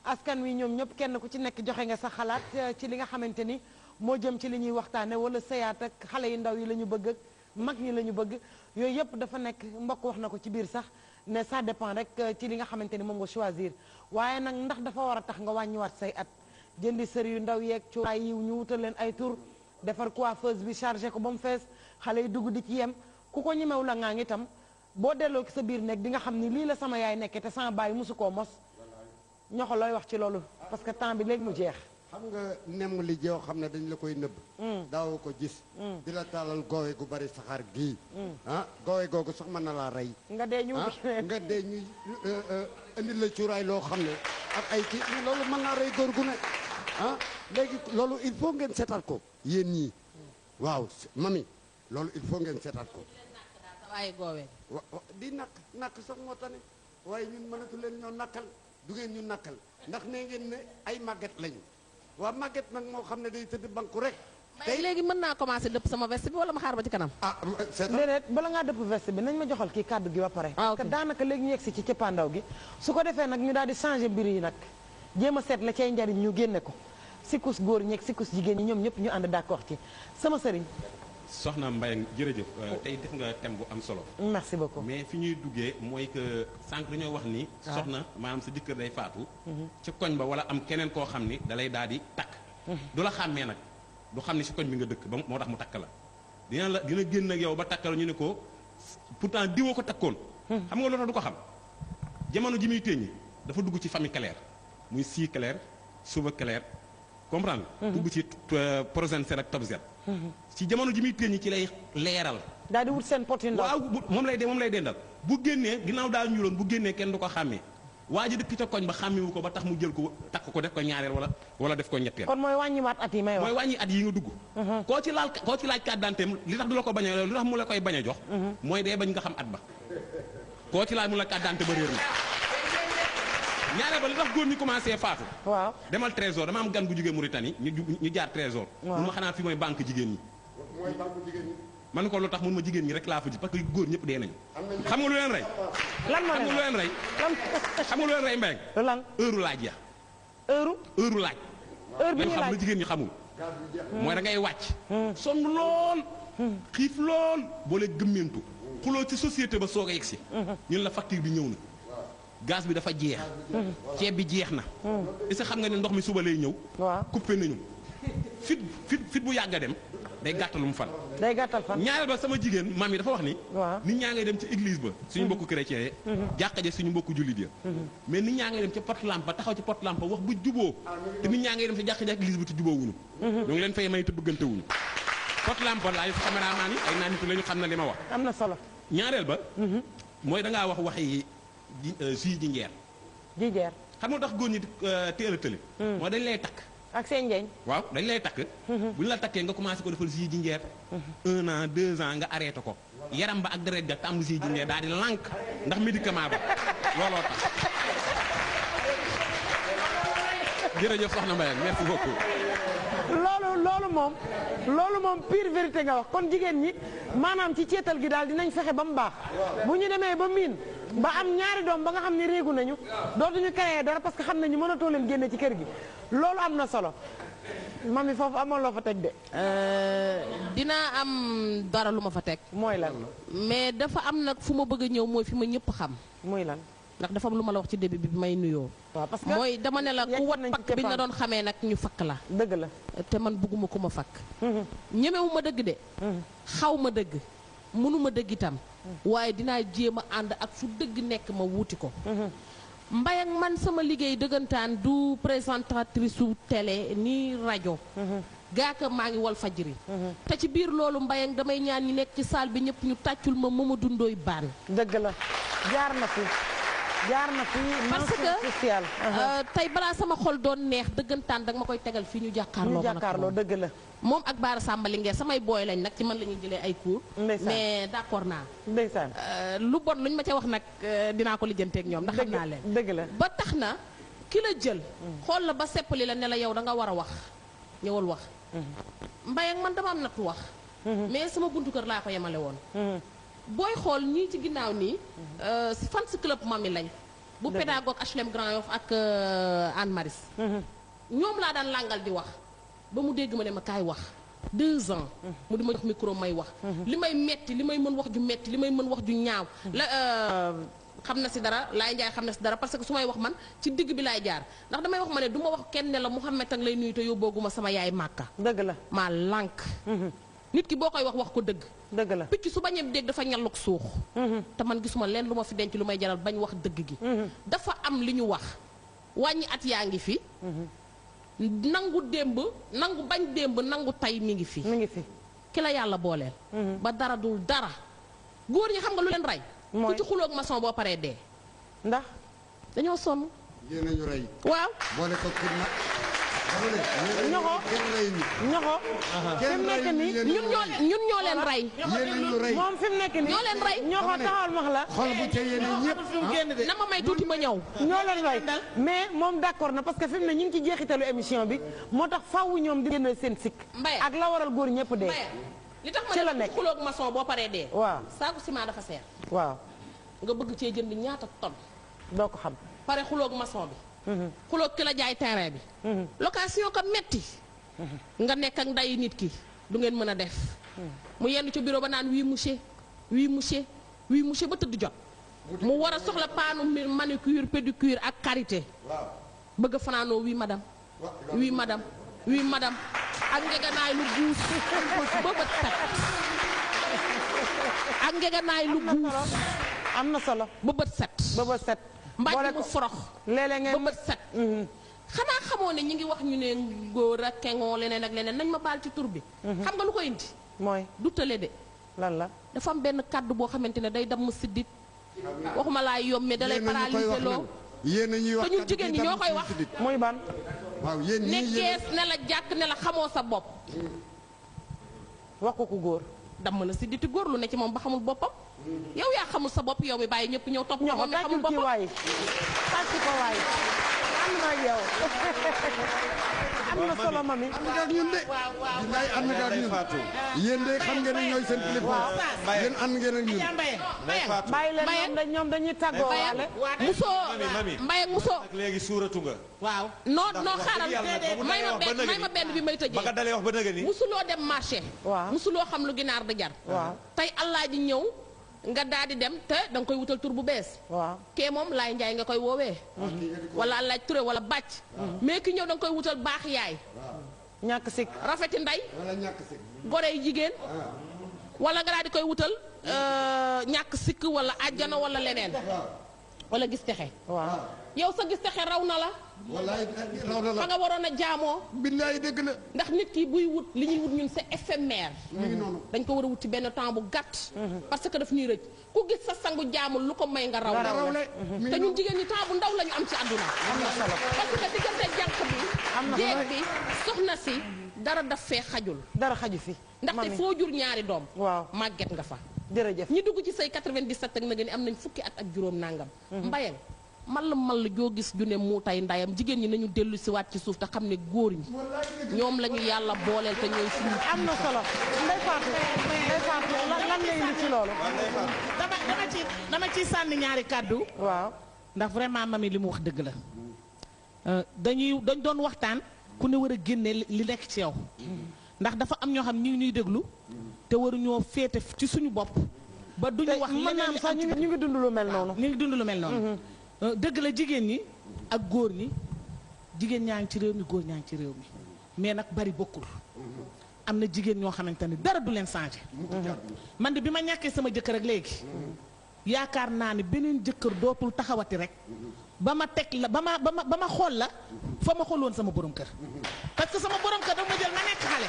askan wi ñoom ñëpp kenn ku ci nekk joxe nga sa xalaat ci li nga xamante ni. moo jëm ci li ñuy waxtaane wala sëyaat ak xale yu ndaw yi la ñu bëgg ak mag ñi la ñu bëgg yooyu yëpp dafa nekk mbokk wax na ko ci biir sax ne ça dépend rek ci li nga xamante ni moom nga choisir waaye nag ndax dafa war a tax nga wàññiwaat say at jëndi sër yu ndaw yeeg cuuraay yi ñu wutal leen ay tur defar coiffeuse bi chargé ko ba mu fees xale yi dugg di ci yem ku ko ñemew la ngaa ngi tam boo delloo ci sa biir nekk di nga xam ni lii la sama yaay nekkee te sama baay mosu koo mos ñoxo looy wax ci loolu parce que temps bi léegi mu jeex. xam nga nemm li joo xam ne dañ la koy nëbb daaw ko gis di la taalal goowe gu bari saxaar gii goowe googu sax mën na laa rey nga dee ñu indi la cuuraay loo xam ne ak ay kii loolu mën naa rey góor gu ne léegi loolu il faut ngeen seetal ko yéen ñii waaw mami loolu il faut ngeen seetal ko waaye goowe di nakk sax moo tane waaye ñun mënatu leen ñoo nakkal du ngeen ñu nakkal ndax nee ngeen ne ay màgget lañu waa màgget nag moo xam ne day tëdd banku rek. tey léegi mën naa commencer dëpp sama veste bi wala ma xaar ba ci kanam. déedéet bala ngaa dëpp veste bi nañ ma joxal kii kàddu gi ba pare. parce que daanaka léegi ñu yegsi ci cëppaandaw gi. su ko defee nag ñu daal di changer mbir yi nag jéem a seet la cay njariñ ñu génne ko sikkus góor ñeeg sikkus jigéen ñi ñoom ñëpp ñu ànd d'accord ci sama sëriñ. soxna Mbaye jërëjëf tey def nga thème bu am solo. merci beaucoup mais fi ñuy duggee mooy que sànq dañoo wax ni. soxna maanaam sa jëkkër day faatu. ci koñ ba wala am keneen koo xam ni dalay daal di takk. du la xàmmee nag du xam ni si koñ bi nga dëkk ba moo tax mu takk la. dina génn ak yow ba takk la ñu ne ko pourtant diwoo ko takkoon. xam nga loolu tax du ko xam jamono ji muy téeñi dafa dugg ci famille claire muy sii claire suba claire comprendre dugg ci projet Z ak top Z. ci jamono ji muy téeñi ci lay leeral. daal di wut seen pot yu ndaw waaw moom lay dendal bu génnee ginnaaw daal ñuuloon bu génnee kenn du ko xàmmee waa ji dëkk ca koñ ba xàmmewu ko ba tax mu jël ko takk ko def ko ñaareel wala def ko ñetteel. kon mooy wàññiwaat at yi may wax mooy wàññi at yi nga dugg. koo ci laaj carte d'identité li tax du la ko bañ a lu tax mu la koy bañ a jox. mooy dee bañ nga xam at ba koo ci laaj mu la carte d'identité ba réer na. ñaareel ba li tax góor ñi commencé faatu. waaw demal trésor dama am gan gu jógee Mauritanie ñu jaar trésor. waaw ma xanaa fi mooy banque jigéen ñi. man ko lu tax mun ma jigéen ñi rek laa fa gis parce que góor ñëpp dee nañu. xam nga lu leen rey. lan moo xam nga lu leen rey. xam nga lu leen rey mbéy. lan heure laaj ya. heure laaj. heure bi ñuy xam laaj lu jigéen ñi xamul. mooy da ngay wàcc. sonn lool. xiif lool boole gëmmentu xuloo ci société ba soog a yegg si. ñun la facture bi ñëw na. gaz bi dafa jeex. ceeb bi jeex na. est-ce que xam nga ne ndox mi suba lay ñëw. waaw coupé nañu. fit bu yàgg a dem day gàttalum fan. day gàttal fan. ñaareel ba sama jigéen maam yi dafa wax ni. waaw nit ñaa ngay dem ci église ba. suñu mbokku chrétien yi. jàkka ja suñu mbokku jullit ya. mais nit ñaa ngay dem ca pot lampe ba taxaw ci pot lampe wax bu juboo te nit ñaa ngay dem ca jàkka ja église ba te juboo wuñu. ñu ngi leen fay may te bëggante wuñu. pot lampe laay caméraman yi ay naan nit la ñu xam na li ma wax. am na solo. ñaareel ba. mooy da ngaa wax waxi ji jinjeer. jinjeer. xam nga tax góor ñi teel a tële. mooy dañ lay takk. ak seen njeeñ. waaw dañ lay takk. bu ñu la takkee nga commencé ko defal si jinjeer. 1 an 2 ans nga arrêté ko. yaram ba ak deret ga tam lu si jinjeer daal di lànk ndax médicament ba looloo tax. jërëjëf soxna Mbaye merci beaucoup. loolu moom pure vérité nga wax kon jigéen ñi maanaam ci ceetal gi daal dinañ fexe ba mu baax bu ñu demee ba miin ba am ñaari doom ba nga xam ne réegu nañu dootuñu créer dara parce que xam nañu mënatoo leen génne ci kër gi loolu am na solo mami foofu amoon loo fa teg de. dinaa am dara lu ma fa teg. mooy lan. mais dafa am nag fu ma bëgg a ñëw mooy fi ma ñëpp xam. muy lan. ndax dafa am lu ma la wax ci début bi may nuyoo. waaw parce que mooy dama ne la ku wat fakk bi nga doon xamee nag ñu fakk la. dëgg la te man bugguma ku ma fakk. ñemewu ma dëgg de. xaw ma dëgg. mënu ma dëgg itam. waaye dinaa jéem a ànd ak fu dëgg nekk ma wuuti ko. Mbaye ak man sama liggéey dëggantaan du présentatrice su télé ni rajo. gaaka maa ngi wal fajri. te ci biir loolu Mbaye ak damay ñaan ñi nekk ci salle bi ñëpp ñu tàccul ma Mamadou Ndoye Bane. dëgg la jaar na fi. parce que tey balaa sama xol doon neex dëggantaan danga ma koy tegal fii ñu jàkkaarloo dëgg la moom ak Baara Samba Linguère samay booy lañ nag ci man la ñuy jëlee ay cours mais d'accord naa ndeysaan lu bon luñ ma ca wax nag dinaa ko lijjanteeg ñoom ndax xam naa leen dëgg la ba tax na ki la jël xool la ba seppali la ne la yow da nga war a wax ñëwal wax Mbaye ak man dama am nattu wax mais sama buntu kër laa ko yemale woon booy xool ñii ci ginnaaw nii fans club mami lañ bu pédagogue HLM Grand Yoff ak Anne Maris ñoom laa daan làngal di wax ba mu dégg ma ne ma kaay wax 2 ans mu di ma jox micro may wax li may metti li may mën wax ju metti li may mën wax ju ñaaw la xam na si dara laay njaay xam na si dara parce que su may wax man ci digg bi laay jaar ndax damay wax ma ne du ma wax kenn ne la Mouhamed ak lay nuyu te yóbbooguma sama yaay màkka dëgg la maa lànk nit ki boo koy wax ko dëgg dëgg la picc su bañee dégg dafa ñalluk suux te man gisuma leen lu ma fi denc lu may jaral bañ wax dëgg gi dafa am li ñu wax wàññi at yaa ngi fi nangu démb nangu bañ démb nangu tay mi ngi fi ki la yàlla booleel ba dara dul dara góor ñi xam nga lu leen rey ku ci xuloog maçon boo paree dee ndax dañoo sonn yéen a ñu rey waaw boole ko ñoxo fi mu nekk nii ñun ñoo leen rey moom fi mu nekk nii ñoo leen rey ñoxo taxawal max la xol bu ca yéene ñëpp na ma may tuuti ma ñëw ñoo leen rey mais moom d'accord na parce que fi mu ne ñu ngi ci jeexitalu émission bi moo tax faaw ñoom di génn seen sikk Mbaye ak la waral góor ñëpp dee li tax ma ne xuloog maçon boo paree dee waaw saaku ciment dafa seer waaw nga bëgg cee jënd ñaata tonne doo ko xam pare xuloog maçon bi xuloog ki la jaay terrain bi location ko metti nga nekk ak nday nit ki du ngeen mën a def mu yenn ci bureau ba naan oui monsieur ba tëdd jot mu war a soxla paanu manucure pédicure ak karité bëgg a fanaanoo oui madame ak ngeganaay lu guus ba bët set ak ngeganaay lu guus am na solo ba bët set mbàjj mu forox léeg-léeg ngeen ba bët set xanaa xamoo ne ñi ngi wax ñu ne góor ak kengoo leneen ak leneen nañ ma baal ci tur bi xam nga lu ko indi mooy du tële de lan la dafa am benn kàddu boo xamante ne day damm siddit waxuma laa yomme da lay paralysé loo yéen a ñuy wax te ñun jigéen ñi ñoo koy wax muy ban waaw yéen ne gees ne la jàkk ne la xamoo sa bopp wax ko ku góor damm na sidditi góor lu ne ci moom ba xamul boppam yow yaa xamul sa bopp yow mi bàyyi ñëpp ñëw topp moom mi xamul boppam tàcc ko waay ànd naa ak yow. am na solo mami. ànd nga ak ñun de. dinay ànd nga ak ñun. yéen de xam ngeen ne ñooy seen kilifa. yéen ànd ngeen ak ñun. bàyyi leen ñoom dañuy tàggoo waale. musoo Mbaye musoo. léegi suuratu nga. waaw non xaaral may ma benn bi may tëjee. ba nga dalee wax ba nëgë ni. musuloo dem marché. waaw musuloo xam lu ginaar di jar. waaw tey Alaaji ñëw nga daal di dem te da nga koy wutal tur bu bees. waaw kee moom Laay Njaay nga koy woowee. wala Alaaj Touré wala bàcc. mais ki ñëw da nga koy wutal baax yaay. ñàkk sikk rafeti ndey. wala ñàkk sikk. gore yi jigéen. wala nga daal di koy wutal ñàkk sikk wala àjjana wala leneen. wala gis texe. waaw yow sa gis texe raw na la. wallaay raw na la fa nga waroon a jaamoo. billaay dëgg la. ndax nit ki buy wut li ñuy wut ñun c'est éphémère. mi ngi noonu. dañ ko war a wut ci benn temps bu gàtt. parce que daf ñuy rëcc ku gis sa sangu jaamul lu ko may nga raw la. te ñun jigéen ñi temps bu ndaw la ñu am ci àdduna. am na solo parce que diggante jànq bi. am na jéeg bi soxna si dara daf fee xajul. dara xaju fi. ndaxte foo jur ñaari doom. waaw màgget nga fa. jërëjëf ñi dugg ci say 97 ak nag ni am nañ fukki at ak juróom nangam. Mbayang mal joo gis ju ne mu tay ndayam jigéen ñi nañu dellu si waat ci suuf te xam ne góor ñi ñoom la ñu yàlla booleel te ñooy suñu. am na solo Ndeye Fatou lan nga indi ci loolu. dama ciy sànni ñaari kàddu. waaw ndax vraiment mami li mu wax dëgg la. dañ doon waxtaan ku ne war a génne li nekk ci yow. ndax dafa am ñoo xam ñu ngi ñuy déglu te waruñoo féete ci suñu bopp. ba duñu wax leneen li am ci ñu ngi dund lu mel noonu. ñu ngi dund lu mel noonu. dëgg la jigéen ñi ak góor ñi jigéen ñaa ngi ci réew mi góor ñaa ngi ci réew mi mais nag bari bokkul. am na jigéen ñoo xamante ne dara du leen changé. man de bi ma ñàkkee sama jëkkër ak léegi. yaakaar naa ne beneen jëkkër dootul taxawati rek. ba ma teg la ba ma xool la fa ma xooloon sama borom kër. parce que sama borom kër dafa ma jël ma nekk xale.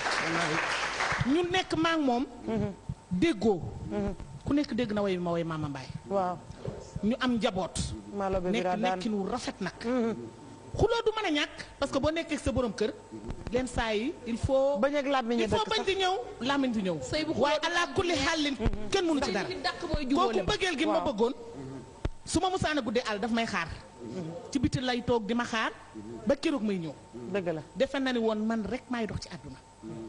ñu nekk maa ngi moom. déggoo. ku nekk dégg na way ma way Mama Mbaye. waaw ñu am njaboot. nekk nekkin wu rafet nag. xuloo du mën a ñàkk parce que boo nekkee sa borom kër. leen saa yi il faut. bañ ak làmmiñ il faut bañ di ñëw làmmiñ di ñëw. waaye allah kulli xàllin kenn mënu ci dara. kooku bëggeel gi ma bëggoon. su ma musaana guddee àll daf may xaar. ci biti lay toog di ma xaar ba keroog may ñëw. dëgg la defe na ni woon man rek maay dox ci àdduna.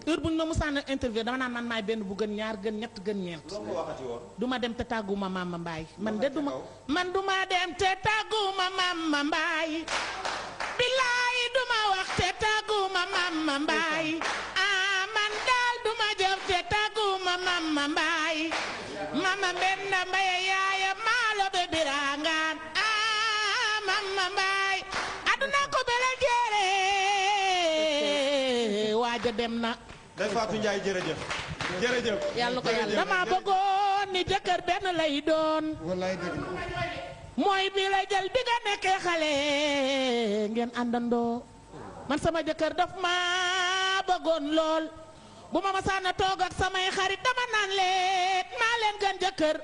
heure bu ñu ma musaana interview dama naan man maay benn bu gën ñaar gën ñett gën ñeent. du ma dem te tàgguma Mama Mbaye man de du ma dem te tàgguma Mama Mbaye. billaay du ma wax te tàgguma Mama Mbaye. man daal du ma jëf te tàgguma Mama Mbaye. Mama benn Mbaye yaaya maalo be birangaan. Mama Mbaye. aduna ko bele jeere. waaja dem na. Ndeye Fatou Ndiaye jërëjëf. jërëjëf. yàlla ko yàlla dama bëggoon ni jëkkër benn lay doon. wallaay dëgg la. mooy bi la jël bi nga nekkee xale ngeen àndandoo. man sama jëkkër daf ma bëggoon lool. bu ma masaana toog ak samay xarit dama naan leen maa leen gën jëkkër.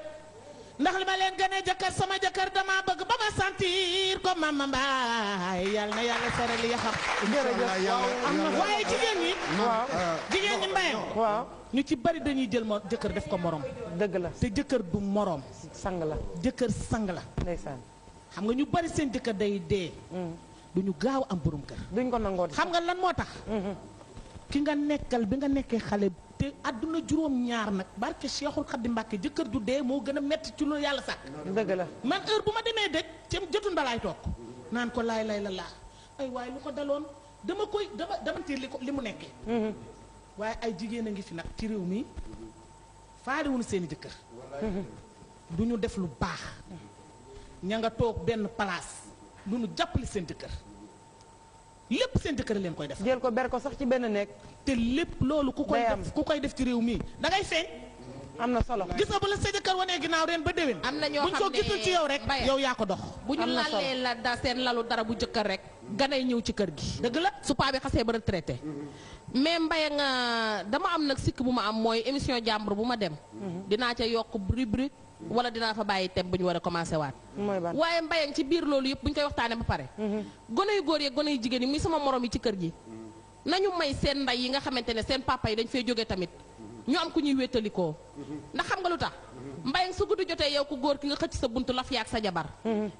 ndax li ma leen gënee jëkkër sama jëkkër dama bëgg ba ma sentir ko Mama Mbaye yàlla na yàlla sere li yaxam. waaye jigéen ñi. waaw jigéen ñi Mbaye. waaw ñu ci bari dañuy jël jëkkër def ko morom. dëgg la te jëkkër du morom. sang la jëkkër sang la. ndeysaan. xam nga ñu bari seen jëkkër day dee. duñu gaaw am borom kër. duñ ko nangoo xam nga lan moo tax. ki nga nekkal bi nga nekkee xale te àdduna juróom-ñaar nag barke Cheikhul Khadim Mbacke jëkkër ju dee moo gën a metti ci lu yàlla sàkk. dëgg la man heure bu ma demee dëj ci jotu ndalaay toog naan ko laay la laa ay waaye lu ko daloon dama tiir li mu nekkee. waaye ay jigéen a ngi fi nag ci réew mi faaliwuñu seeni jëkkër. du ñu def lu baax. ña nga toog benn place lu ñu jàppale seen jëkkër. lépp seen jëkkër leen koy def. jël ko ber ko sax ci benn nekk. te lépp loolu ku koy def ci réew mi da ngay feeñ. am na solo gis nga bu la sa jëkkër wanee ginnaaw ren ba déwén. am na ñoo buñ ko gisul ci yow rek yow yaa ko dox. bu ñu lalee la da seen lalu dara bu jëkkër rek. ganay ñëw ci kër gi. dëgg la su paa bi xasee ba retraité. mais Mbaye nga dama am nag sikk bu ma am mooy émission jàmbur bu ma dem. dinaa ca yokk rubrique wala dinaa fa bàyyi thème bu ñu war a commencé waat. waaye Mbaye ci biir loolu yëpp bu ñu koy waxtaanee ba pare. gone yu góor yi gone yu jigéen yi muy sama morom yi ci kër gi. nañu may seen ndey yi nga xamante ne seen papa yi dañ fee jógee tamit. ñu am ku ñuy wéttalikoo ndax xam nga lu tax Mbayang su guddi jotee yow ku góor ki nga xëcc sa buntu laf yaak sa jabar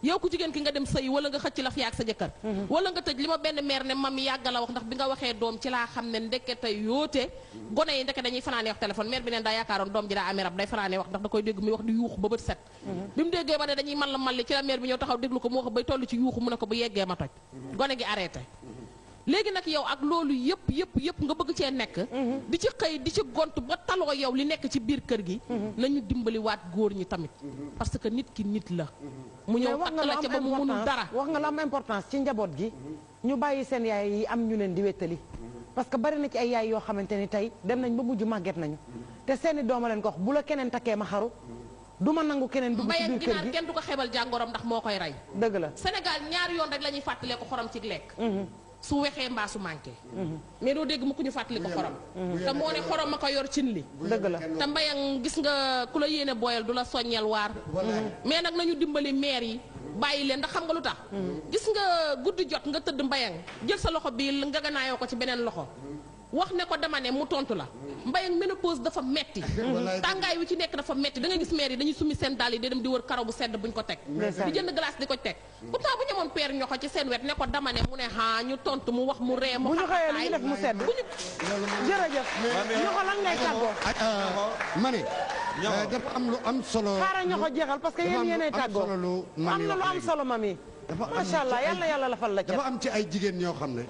yow ku jigéen ki nga dem sëy wala nga xëcc laf yaak sa jëkkër wala nga tëj li ma benn mère ne mam yàgg la wax ndax bi nga waxee doom ci laa xam ne ndekete yoote gone yi ndeke dañuy fanaanee wax téléphone mère bi neen daa yaakaaroon doom ji daa amee rab day fanaanee wax ndax da koy dégg muy wax di yuuxu ba bët set bi mu déggee ba ne dañuy man la malli ci la mère bi ñëw taxaw déglu ko mu wax bay toll ci yuuxu mu ne ko bu yeggee ma toj gone gi arrêté léegi nag yow ak loolu yëpp nga bëgg cee nekk di ci xëy di ci gont ba taloo yow li nekk ci biir kër gi nañu dimbali waat góor ñi tamit parce que nit ki nit la mu ñëw takk la ca ba mu mënul dara wax nga lu am importance ci njaboot gi ñu bàyyi seen yaay yi am ñu leen di wéttali parce que bari na ci ay yaay yoo xamante ni tey dem nañ ba mujj màgget nañu te seeni dooma leen ko wax bu la keneen takkee ma xaru du ma nangu keneen dugg ci biir kër gi kenn du ko xebal jàngoroom ndax moo koy rey dëgg la Sénégal ñaari yoon rek la ñuy fàttalee ko xorom ci lekk su wexee mbaa su manqué mais doo dégg mu ko ñu fàttali ko xorom te moo ne xorom ma ko yor cin li dëgg la te Mbayang gis nga ku la yéene booyal du la soññeel waar mais nag nañu dimbali maire yi bàyyi leen ndax xam nga lu tax gis nga guddi jot nga tëdd Mbayang jël sa loxo bi nga ganaayoo ko ci beneen loxo wax ne ko dama ne mu tontu la Mbayang ménopause dafa metti tàngaay wi ci nekk dafa metti da nga gis maire yi dañuy summi seen dàll yi di dem di wër karaw bu sedd buñ ko teg di jënd glace di ko teg pourtant bu ñamoon peer ñoxo ci seen wet ne ko dama ne mu ne ha ñu tontu mu wax mu ree mu bu ñu xëyee lu ñu def mu sedd jërëjëf ñoxo lan ngay tàggoo ma ne dafa am lu am solo xaaral ñoxo jeexal parce que yéen yéenay tàggoo am na lu am solo mami macha allah yàlla la fal la dafa am ci ay jigéen ñoo xam ne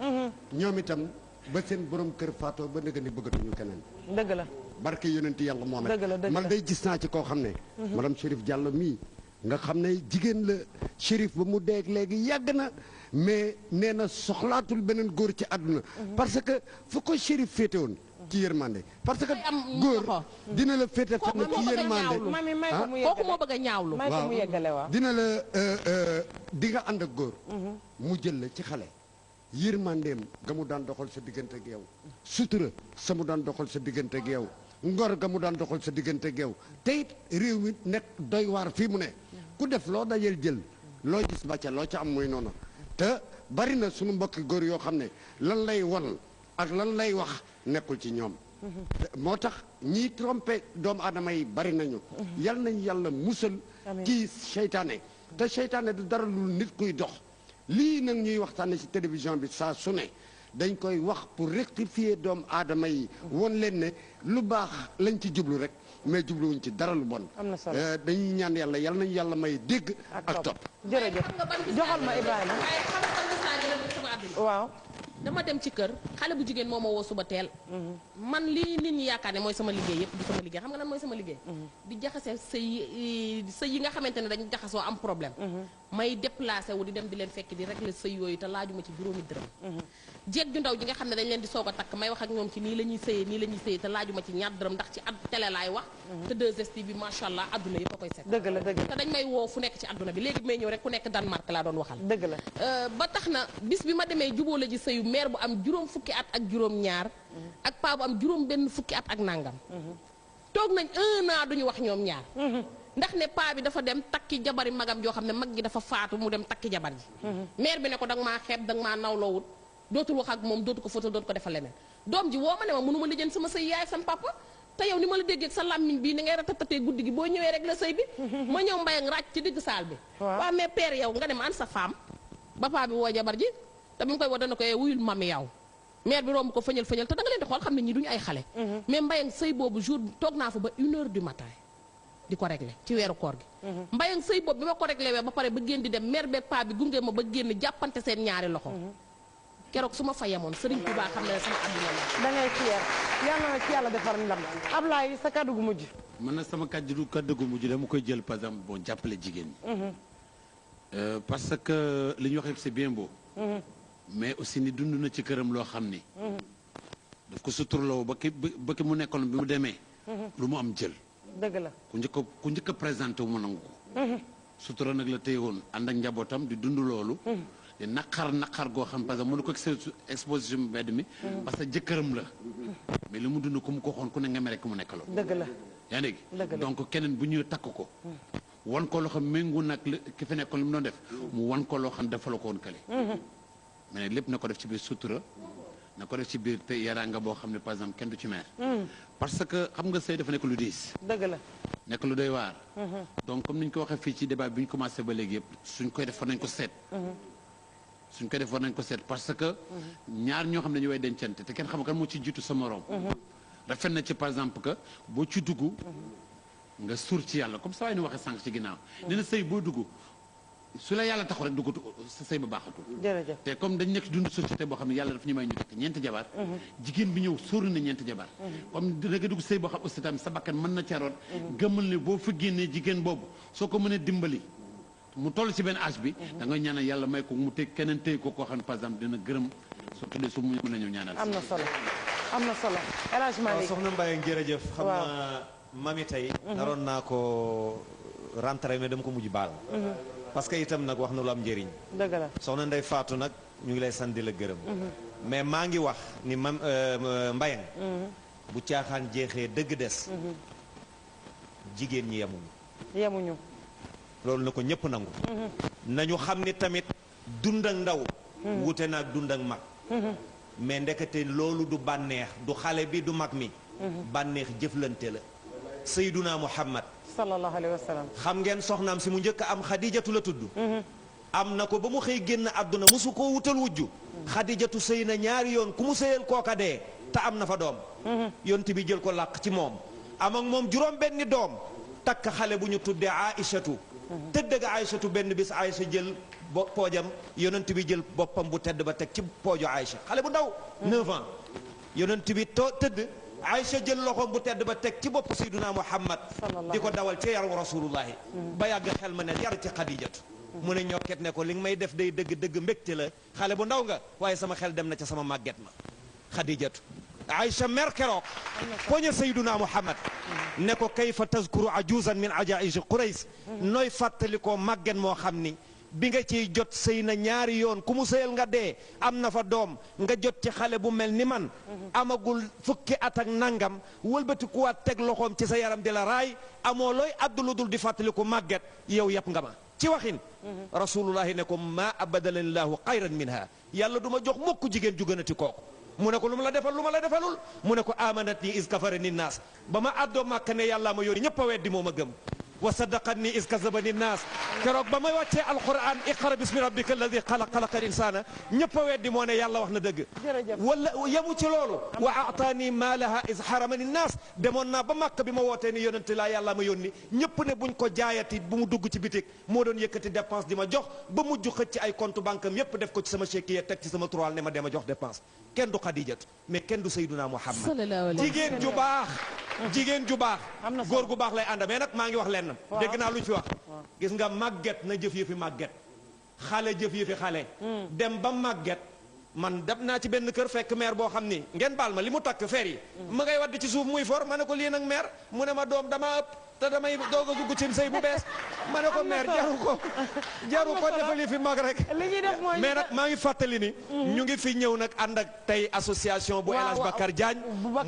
ñoom itam ba seen borom kër faatoo ba nëgë ni bëggatuñu keneen dëgg la barke yonenti yàlla moom dëgg la man day gis naa ci koo xam ne madame Chérif Diallo mii nga xam ne jigéen la Chérif ba mu deeg léegi yàgg na mais nee na soxlaatul beneen góor ci àdduna parce que fu ko Chérif féete woon ci yërmande parce que góor dina la féete fenn ci yërmande kooku moo bëgg a ñaawlu waaw dina la di nga ànd ak góor mu jël la ci xale yërmandeem ga mu daan doxal sa diggante ak yow sutura sa mu daan doxal sa diggante ak yow ngor ga mu daan doxal sa diggante ak yow te it réew mi nekk doy waar fii mu ne ku def loo dajeel jël loo gis bàcca loo ca am muy noonu te bari na suñu mbokki góor yoo xam ne lan lay won ak lan lay wax nekkul ci ñoom moo tax ñiy trompé doomu aadama yi bari nañu yal nañ yàlla musal ci seytaane te seytaane du dara lu nit kuy dox lii nag ñuy waxtaane ci télévision bi saa su ne dañ koy wax pour rectifier doomu aadama yi won leen ne lu baax lañ ci jublu rek mais jubluwuñ ci dara lu bon dañuy ñaan yàlla yal nañu yàlla may dégg ak topp jërëjëf joxal ma Ibrahima waaw dama dem ci kër xale bu jigéen moo ma woo suba teel man lii nit ñi yaakaar ne mooy sama liggéey yëpp du sama liggéey xam nga lan mooy sama liggéey di jaxase sëy yi nga xamante ne dañu jaxasoo am problème may déplacé wu di dem di leen fekk di régler sëy yooyu te laajuma ci juróomi dërëm jeeg ju ndaw ji nga xam ne dañ leen di soog a takk may wax ak ñoom ci nii la ñuy sëyee te laajuma ci ñaar dërëm ndax ci télé laay wax te 2STV bi macha allah adduna yëpp a koy set dëgg la te dañ may woo fu nekk ci adduna bi léegi bi may ñëw rek ku nekk Danemark laa doon waxal dëgg la ba tax na bis bi ma demee jubóole ji sëyu maire bu am juróom fukki at ak juróom ñaar ak paa bu am juróom benn fukki at ak nangam toog nañ 1 an duñu wax ñoom ñaar ndax ne paa bi dafa dem takki jabari magam joo xam ne mag gi dafa faatu mu dem takki jabar ji maire bi ne ko danga maa xeeb danga maa nawloowut dootul wax ak moom dootu ko fóotal dootu ko defal leneen doom ji woo ma ne ma mënu ma lijjën sama sëy yaay sam papa te yow ni ma la déggee sa làmmiñ bii ni ngay ratatatee guddi gi boo ñëwee rek la sëy bi ma ñëw Mbayang ràcc ci digg saal bi waaw mais père yow nga dem an sa femme ba paa bi woo jabar ji te bi mu koy woo dana ko wuyul mami yow maire bi romb ko fëñal te da nga leen di xool xam ne ñi duñu ay xale mais Mbayang sëy boobu jour toog naa fa ba 1h du matin di ko réglé ci weeru koor gi Mbayang sëy boobu bi ma ko réglé wee ba pare ba génn di dem maire beeg paa bi gunge ma ba génn jàppante seen ñaari loxo keroog su ma fa yemoon Serigne Touba xam ne sama àdduna la da ngay fier yàlla na ci yàlla defar ndam Ablaye sa kàddu gu mujj man na sama kàddu gu mujj dama koy jël par exemple bon jàppale jigéen ñi parce que li ñu wax yëpp c'est bien beau mais aussi ni dund na ci këram loo xam ni daf ko suturloo ba ki mu nekkoon bi mu demee lu mu am jël dëgg la ku njëkk a présenté wu mu nangu ko sutura nag la téye woon ànd ak njabootam di dund loolu di naqar goo xam parce que mënu ko exposition mbedd mi parce que jëkkëram la mais li mu dund ku mu ko xoon ku ne nga mere ku mu nekkaloon dëgg la yaa ngi dégg donc keneen bu ñuy takk ko wan ko loo xam méngu nag ki fi nekkoon li mu doon def mu wan ko loo xam dafa la ko woon kële mais lépp na ko def ci biir sutura na ko def ci biir te yaraanga boo xam ne par exemple kenn du ci meer parce que xam nga sëy dafa nekk lu diis dëgg la nekk lu doy waar donc comme ni ñu ko waxee fii ci débat bi ñu commencé ba léegi yëpp suñ koy def war nañ ko seet suñ koy def war nañ ko seet parce que ñaar ñoo xam ne ñu way dencante te kenn xam kan moo ci jiitu sa morom rafet na ci par exemple que boo ci dugg nga suur ci yàlla comme ça waaye ni waxee sànq ci ginnaaw nee na sëy boo dugg su la yàlla taxu rek duggatu sa sëy ba baaxatul jërëjëf te comme dañ nekk dund société boo xam ne yàlla daf ñu may ñu dëkk ñeenti jabar jigéen bi ñëw sóoru na ñeenti jabar comme da nga dugg sëy boo xam aussi tamit sa bakkan mën na caroon gëmmal ne boo fa génnee jigéen boobu soo ko mënee dimbali mu toll ci benn âge bi da nga ñaanal yàlla may ko mu teg keneen tey ko koo xam ne par exemple dina gërëm soo tuddee su mu mën a ñëw ñaanal am na solo am na solo El Hadj Malick soxna Mbaye jërëjëf xam naa mami tey naroon naa ko rentré mais dama ko mujj baal parce que itam nag wax na lu am njëriñ dëgg la soxna Ndey Faatu nag ñu ngi lay sant di la gërëm mais maa ngi wax ni mam Mbayang bu caaxaan jeexee dëgg des jigéen ñi yemuñu loolu na ko ñëpp nangu nañu xam ni tamit dund ak ndaw wute naag dund ak mag mais ndekete loolu du bànneex du xale bi du mag mi bànneex jëflante la Seyduna Muhammad sallallahu alayhi wa sallam xam ngeen soxnaam si mu njëkk am xadijatu la tudd am na ko ba mu xëy génn àdduna mosu koo wutal wujju xadijatu sëy na ñaari yoon ku mu sëyal kooka dee te am na fa doom yonent bi jël ko làq ci moom am ak moom juróom benni doom takk xale bu ñu tuddee Aïchatu tëdd ga Aïchatu benn bis Aïcha jël poojam yonent bi jël boppam bu tedd ba teg ci pooju Aïcha xale bu ndaw 9 ans yonent bi tëdd Aïcha jël loxoom bu tedd ba teg ci bopp Seyduna Muhammad di ko dawal ci yaram rasulullahi ba yàgg xel ma ne yar ci xadijatu mu ne ñokket ne ko li nga may def day dëgg dëgg mbégte la xale bu ndaw nga waaye sama xel dem na ca sama màgget ma xadijatu Aïcha mer keroog poñe Seyduna Muhammad ne ko kayfa tazkuru ajuzan min ajaishi Qurays nooy fàttali ko màgget moo xam ni bi nga ciy jot sëy na ñaari yoon ku mu sëyal nga dee am na fa doom nga jot ci xale bu mel ni man amagul fukki at ak nangam wëlbati ku waat teg loxoom ci sa yaram di la raay amoo looy adduludul di fàttaliku màgget yow yàpp nga ma ci waxin rasulullahi ne ko ma abadalanillahu xayran minha yàlla du ma jox mukk jigéen ju gënati kooku mu ne ko lu ma la defal lu ma la defalul mu ne ko amanat ni is kafarani naas ba ma àddoo màkk ne yàllaa ma yónni ñëpp a weddi moo ma gëm wa saddaqani is kazabani naas keroog ba may wàccee alquran iqra bismi rabbika alladi xalaq xalaqal insana ñëpp a weddi moo ne yàlla wax na dëgg wala yemu ci loolu wa aataani maalaha is xaramani naas demoon naa ba màkk bi ma wootee ni yonente laa yàlla ma yónni ñëpp ne buñ ko jaayati bu mu dugg ci bitik moo doon yëkkati dépense di ma jox ba mujj xëcc ci ay compte banque am yëpp def ko ci sama chéquier teg ci sama toile ne ma dema jox dépense kenn du xadijatu mais kenn du sayduna muhammad jigéen ju baax jigéen ju baax góor gu baax lay ànd mais nag maa ngi wax lenn dégg naa lu ñu fi wax gis nga màgget na jëf yëfi màgget xale jëf yëfi xale dem ba màgget man dem naa ci benn kër fekk maire boo xam ni ngeen baal ma li mu takk fer yi ma ngay wadd ci suuf muy for ma ne ko lii nag maire mu ne ma doom dama ëpp te damay doog a dugg ci sëy bu bees ma ne ko maire jaru ko defali fi mag rek mais nag maa ngi fàttali ni ñu ngi fi ñëw nag ànd ak tey association bu El Hadj Bakar Diagne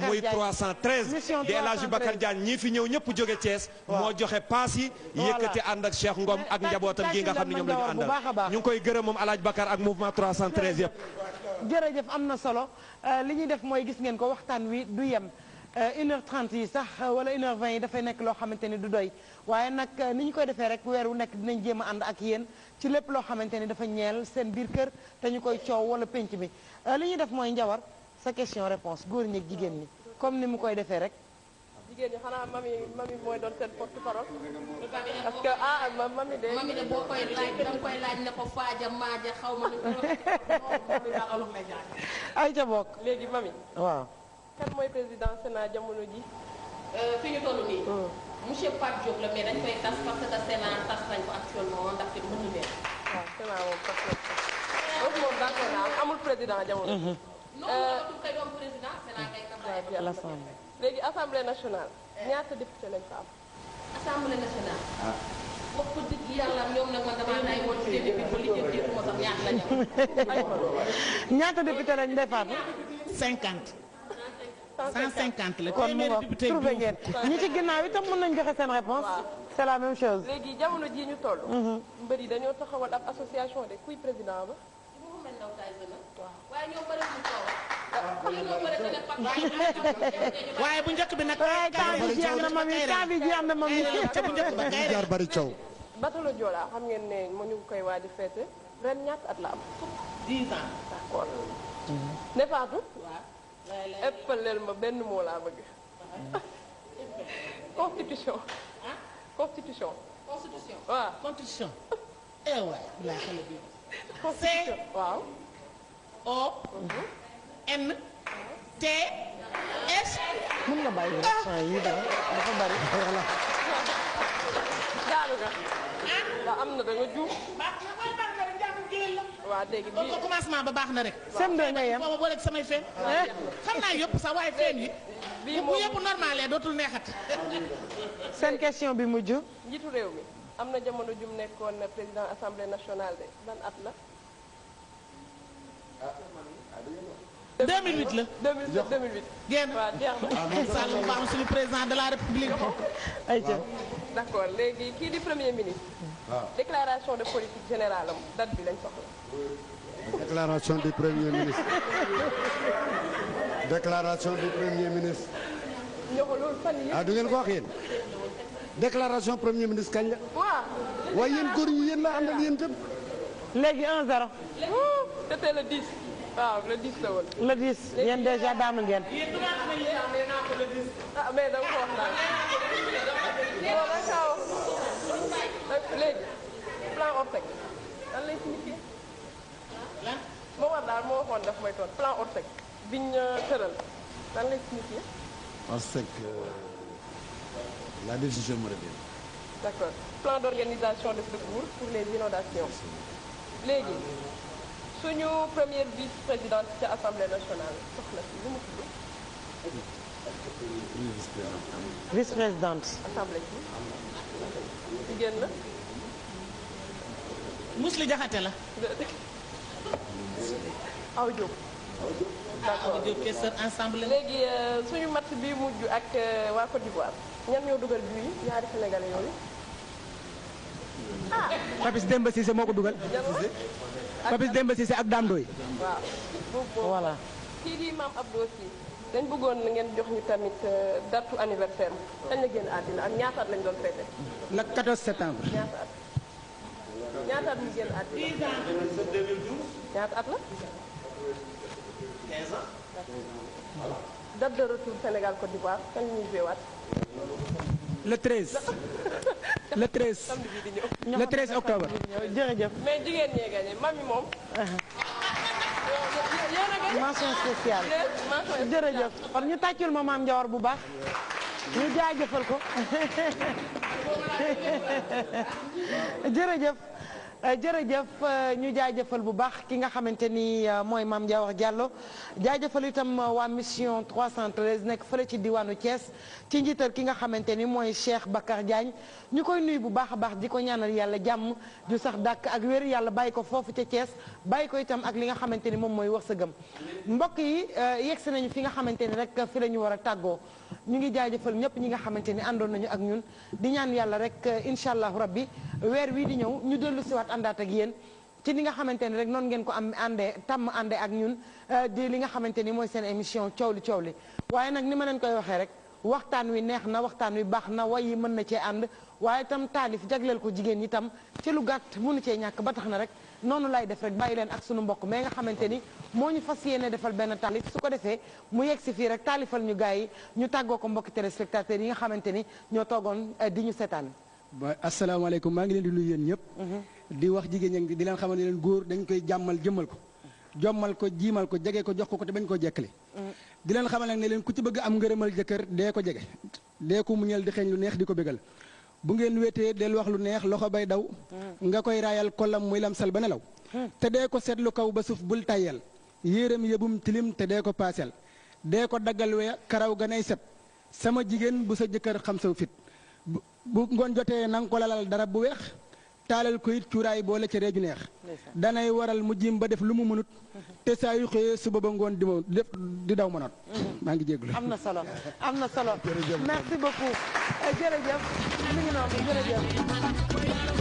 muy 313 di El Hadj Bakar Diagne ñii fi ñëw ñëpp jóge Thiès moo joxe paas yi yëkkati ànd ak Cheikh Ngom ak njabootam gi nga xam ne ñoom la ñu àndal ñu ngi koy gërëm moom El Hadj Bakar ak mouvement 313 yëpp jërëjëf am na solo li ñuy def mooy gis ngeen ko waxtaan wi du yem 1h30 yi sax wala 1h20 yi dafay nekk loo xamante ni du doy waaye nag ni ñu koy defee rek weer wu nekk dinañ jéem a ànd ak yéen ci lépp loo xamante ni dafa ñeel seen biir kër te ñu koy coow wala penc mi li ñuy def mooy Njawar sa question réponse góor ñi ak jigéen ñi comme ni mu koy defee rek jigéen ñi xanaa mami mooy doon seen porte parole parce que mami de boo koy laaj danga koy laaj ne ko faaja maaja xaw ma ay ca bokk léegi mami waaw kan mooy président Sénat jamono ji fi ñu toll nii monsieur Pape Diop la mais dañ koy tas parce que Sénat tas nañ ko actuellement ndaxte mënu leen waaw Sénat moom tas nañ ko foofu moom d'accord naa amul président jamono ji non kay doon président Sénat kay ka bàyyi léegi assemblée nationale ñaata député lañ fa am assemblée nationale wax ko dëgg yàlla ñoom nag man damaa nay woon ci début bi ba li jëm jéem moo tax ñaata la ñu ñaata député lañ defaat 50 150 la kon mu trouvé ngeen ñi ci ginnaaw itam mën nañ joxe seen réponse c'est la même chose léegi jamono jii ñu toll mbër yi dañoo taxawal ab association de kuy président ba waaye bu njëkk bi nag. waaye temps bi jeex na mami temps bi jeex na mami. jaar bari coow. Batalo Joola xam ngeen ne mu ñu koy waaj a fête ren ñaata at la am. 10 ans. d'accord. ne Fatou. ëppaleel ma benn moo laa bëgg. constitution. constitution. constitution. waaw constitution. eh waay bilaay xale bi. constitution waaw. O. N. T. S. mën nga bàyyi yi dafa bari. voilà. daanu nga. waaw am na da nga juum. waaw dégg bi ko commencement ba baax na rek. sem de nga yem booba boole samay fen. xam naa yëpp sax waaye fen yi. bu yëpp normalé dootul neexat. seen question bi mujj. njiitu réew mi am na jamono jum nekkoon président assemblée nationale de ban at la. 2008 la. 2008. génn waaw jeex na. Sall bu baax suñu président de la république. ayca d'accord léegi kii di premier ministre. déclaration de politique générale am date bi lañ soxla. déclaration du premier ministre. déclaration du premier ministre. ñoo loolu fan yii. du ngeen ko wax yéen. déclaration premier ministre kañ la. waaw. waaye yéen góor ñi yéen la àndal yéen tam. léegi 1-0. c'était le 10. waaw le 10 la woon. le 10 yéen déjà daanu ngeen. ah mais da nga ko wax daal. non da nga wax léegi plan Orsec lan lay signifié. lan. moo war daal moo waxoon daf may toon plan Orsec biñ tëral lan lay signifié. Orsec la décision me revient. d'accord plan d'organisation de secours pour les inondations. léegi. suñu première vice-présidente ci assemblée nationale soxna si lu mu tudd. vice-présidente. assemblée ci jigéen la. Mously Diakhaté la. Aw Diop. d'accord Aw Diop question ensemble. léegi suñu match bi mujj ak waa Côte d'Ivoire ñan ñoo dugal bii ñaari sénégalais yooyu. Papis Demba Cissé moo ko dugal. Papis Demba Cissé ak Dame Doy. waaw voilà. kii di Mame Abdou aussi dañ bëggoon ngeen jox ñu tamit datu anniversaire dañ la génn àddina ak ñaata at lañ doon fêté. le 14 septembre. ñaata at mu génn àddina. ñaata at la. 15 ans. date de retour Sénégal Côte d'Ivoire kañ la ñuy jouewaat. le 13. le 13. samedi bii di ñëw. le 13 octobre. jërëjëf. mais jigéen ñee gagné mami moom. mention spéciale. jërëjëf kon ñu tàccul ma maam Njawar bu baax ñu jaajëfal ko jërëjëf jërëjëf ñu jaajëfal bu baax ki nga xamante ni mooy Mame Ndiawar Diallo jaajëfal itam waa mission 313 nekk fële ci diwaanu Thiès ci njiital ki nga xamante ni mooy Cheikh Bakar Diagne ñu koy nuyu bu baax a baax di ko ñaanal yàlla jàmm ju sax dàkk ak wér yàlla bàyyi ko foofu ca Thiès bàyyi ko itam ak li nga xamante ni moom mooy wërsëgam mbokk yi yegsi nañu fi nga xamante ni rek fi la ñu war a tàggoo ñu ngi jaajëfal ñëpp ñi nga xamante ni àndoon nañu ak ñun di ñaan yàlla rek incha allahu rabbi weer wii di ñëw ñu dellu siwaat àndaat ak yéen ci li nga xamante ni rek noonu ngeen ko am àndee tàmm àndee ak ñun di li nga xamante ni mooy seen émission coow li waaye nag ni ma leen koy waxee rek waxtaan wi neex na waxtaan wi baax na way yi mën na cee ànd waaye itam taalif jagleel ko jigéen ñi tam ci lu gàtt mënu cee ñàkk ba tax na rek noonu lay def rek bàyyi leen ak sunu mbokk mais nga xamante ni moo ñu fas yéene defal benn taalif su ko defee mu yegg si fii rek taalifal ñu gars yi ñu tàggoo ko mbokki téléspectateurs yi nga xamante ni ñoo toogoon di ñu seetaan. ba asalaamaaleykum maa ngi leen di nuyu yéen ñëpp. di wax jigéen ñi di leen xamal ne leen góor dañ koy jàmmal jëmmal ko. jommal ko jiimal ko jege ko jox ko te bañ koo jekkale. di leen xamal nag ne leen ku ci bëgg am ngërëmal jëkkër dee ko jege. dee ko muñal di xeeñ lu neex di ko bégal. bu ngeen wéetee del wax lu neex loxo bay daw. nga koy raayal kollam muy lamsal ba nelaw. te dee ko seetlu kaw ba suuf bul tayyal. yéeram yëbum tilim te dee ko paasel. dee ko daggal we karaw ga nay set. sama jigéen bu sa jëkkër xam saw fit. bu ngoon jotee na nga ko lalal dara bu weex. taalal ko it cuuraay boole ca reeju neex. danay waral mu jiim ba def lu mu mënut. te saa yu xëyee suba ba ngoon di daw mënoot. maa ngi jégalu. am na solo am na solo. merci beaucoup jërëjëf mi ngi noonu jërëjëf.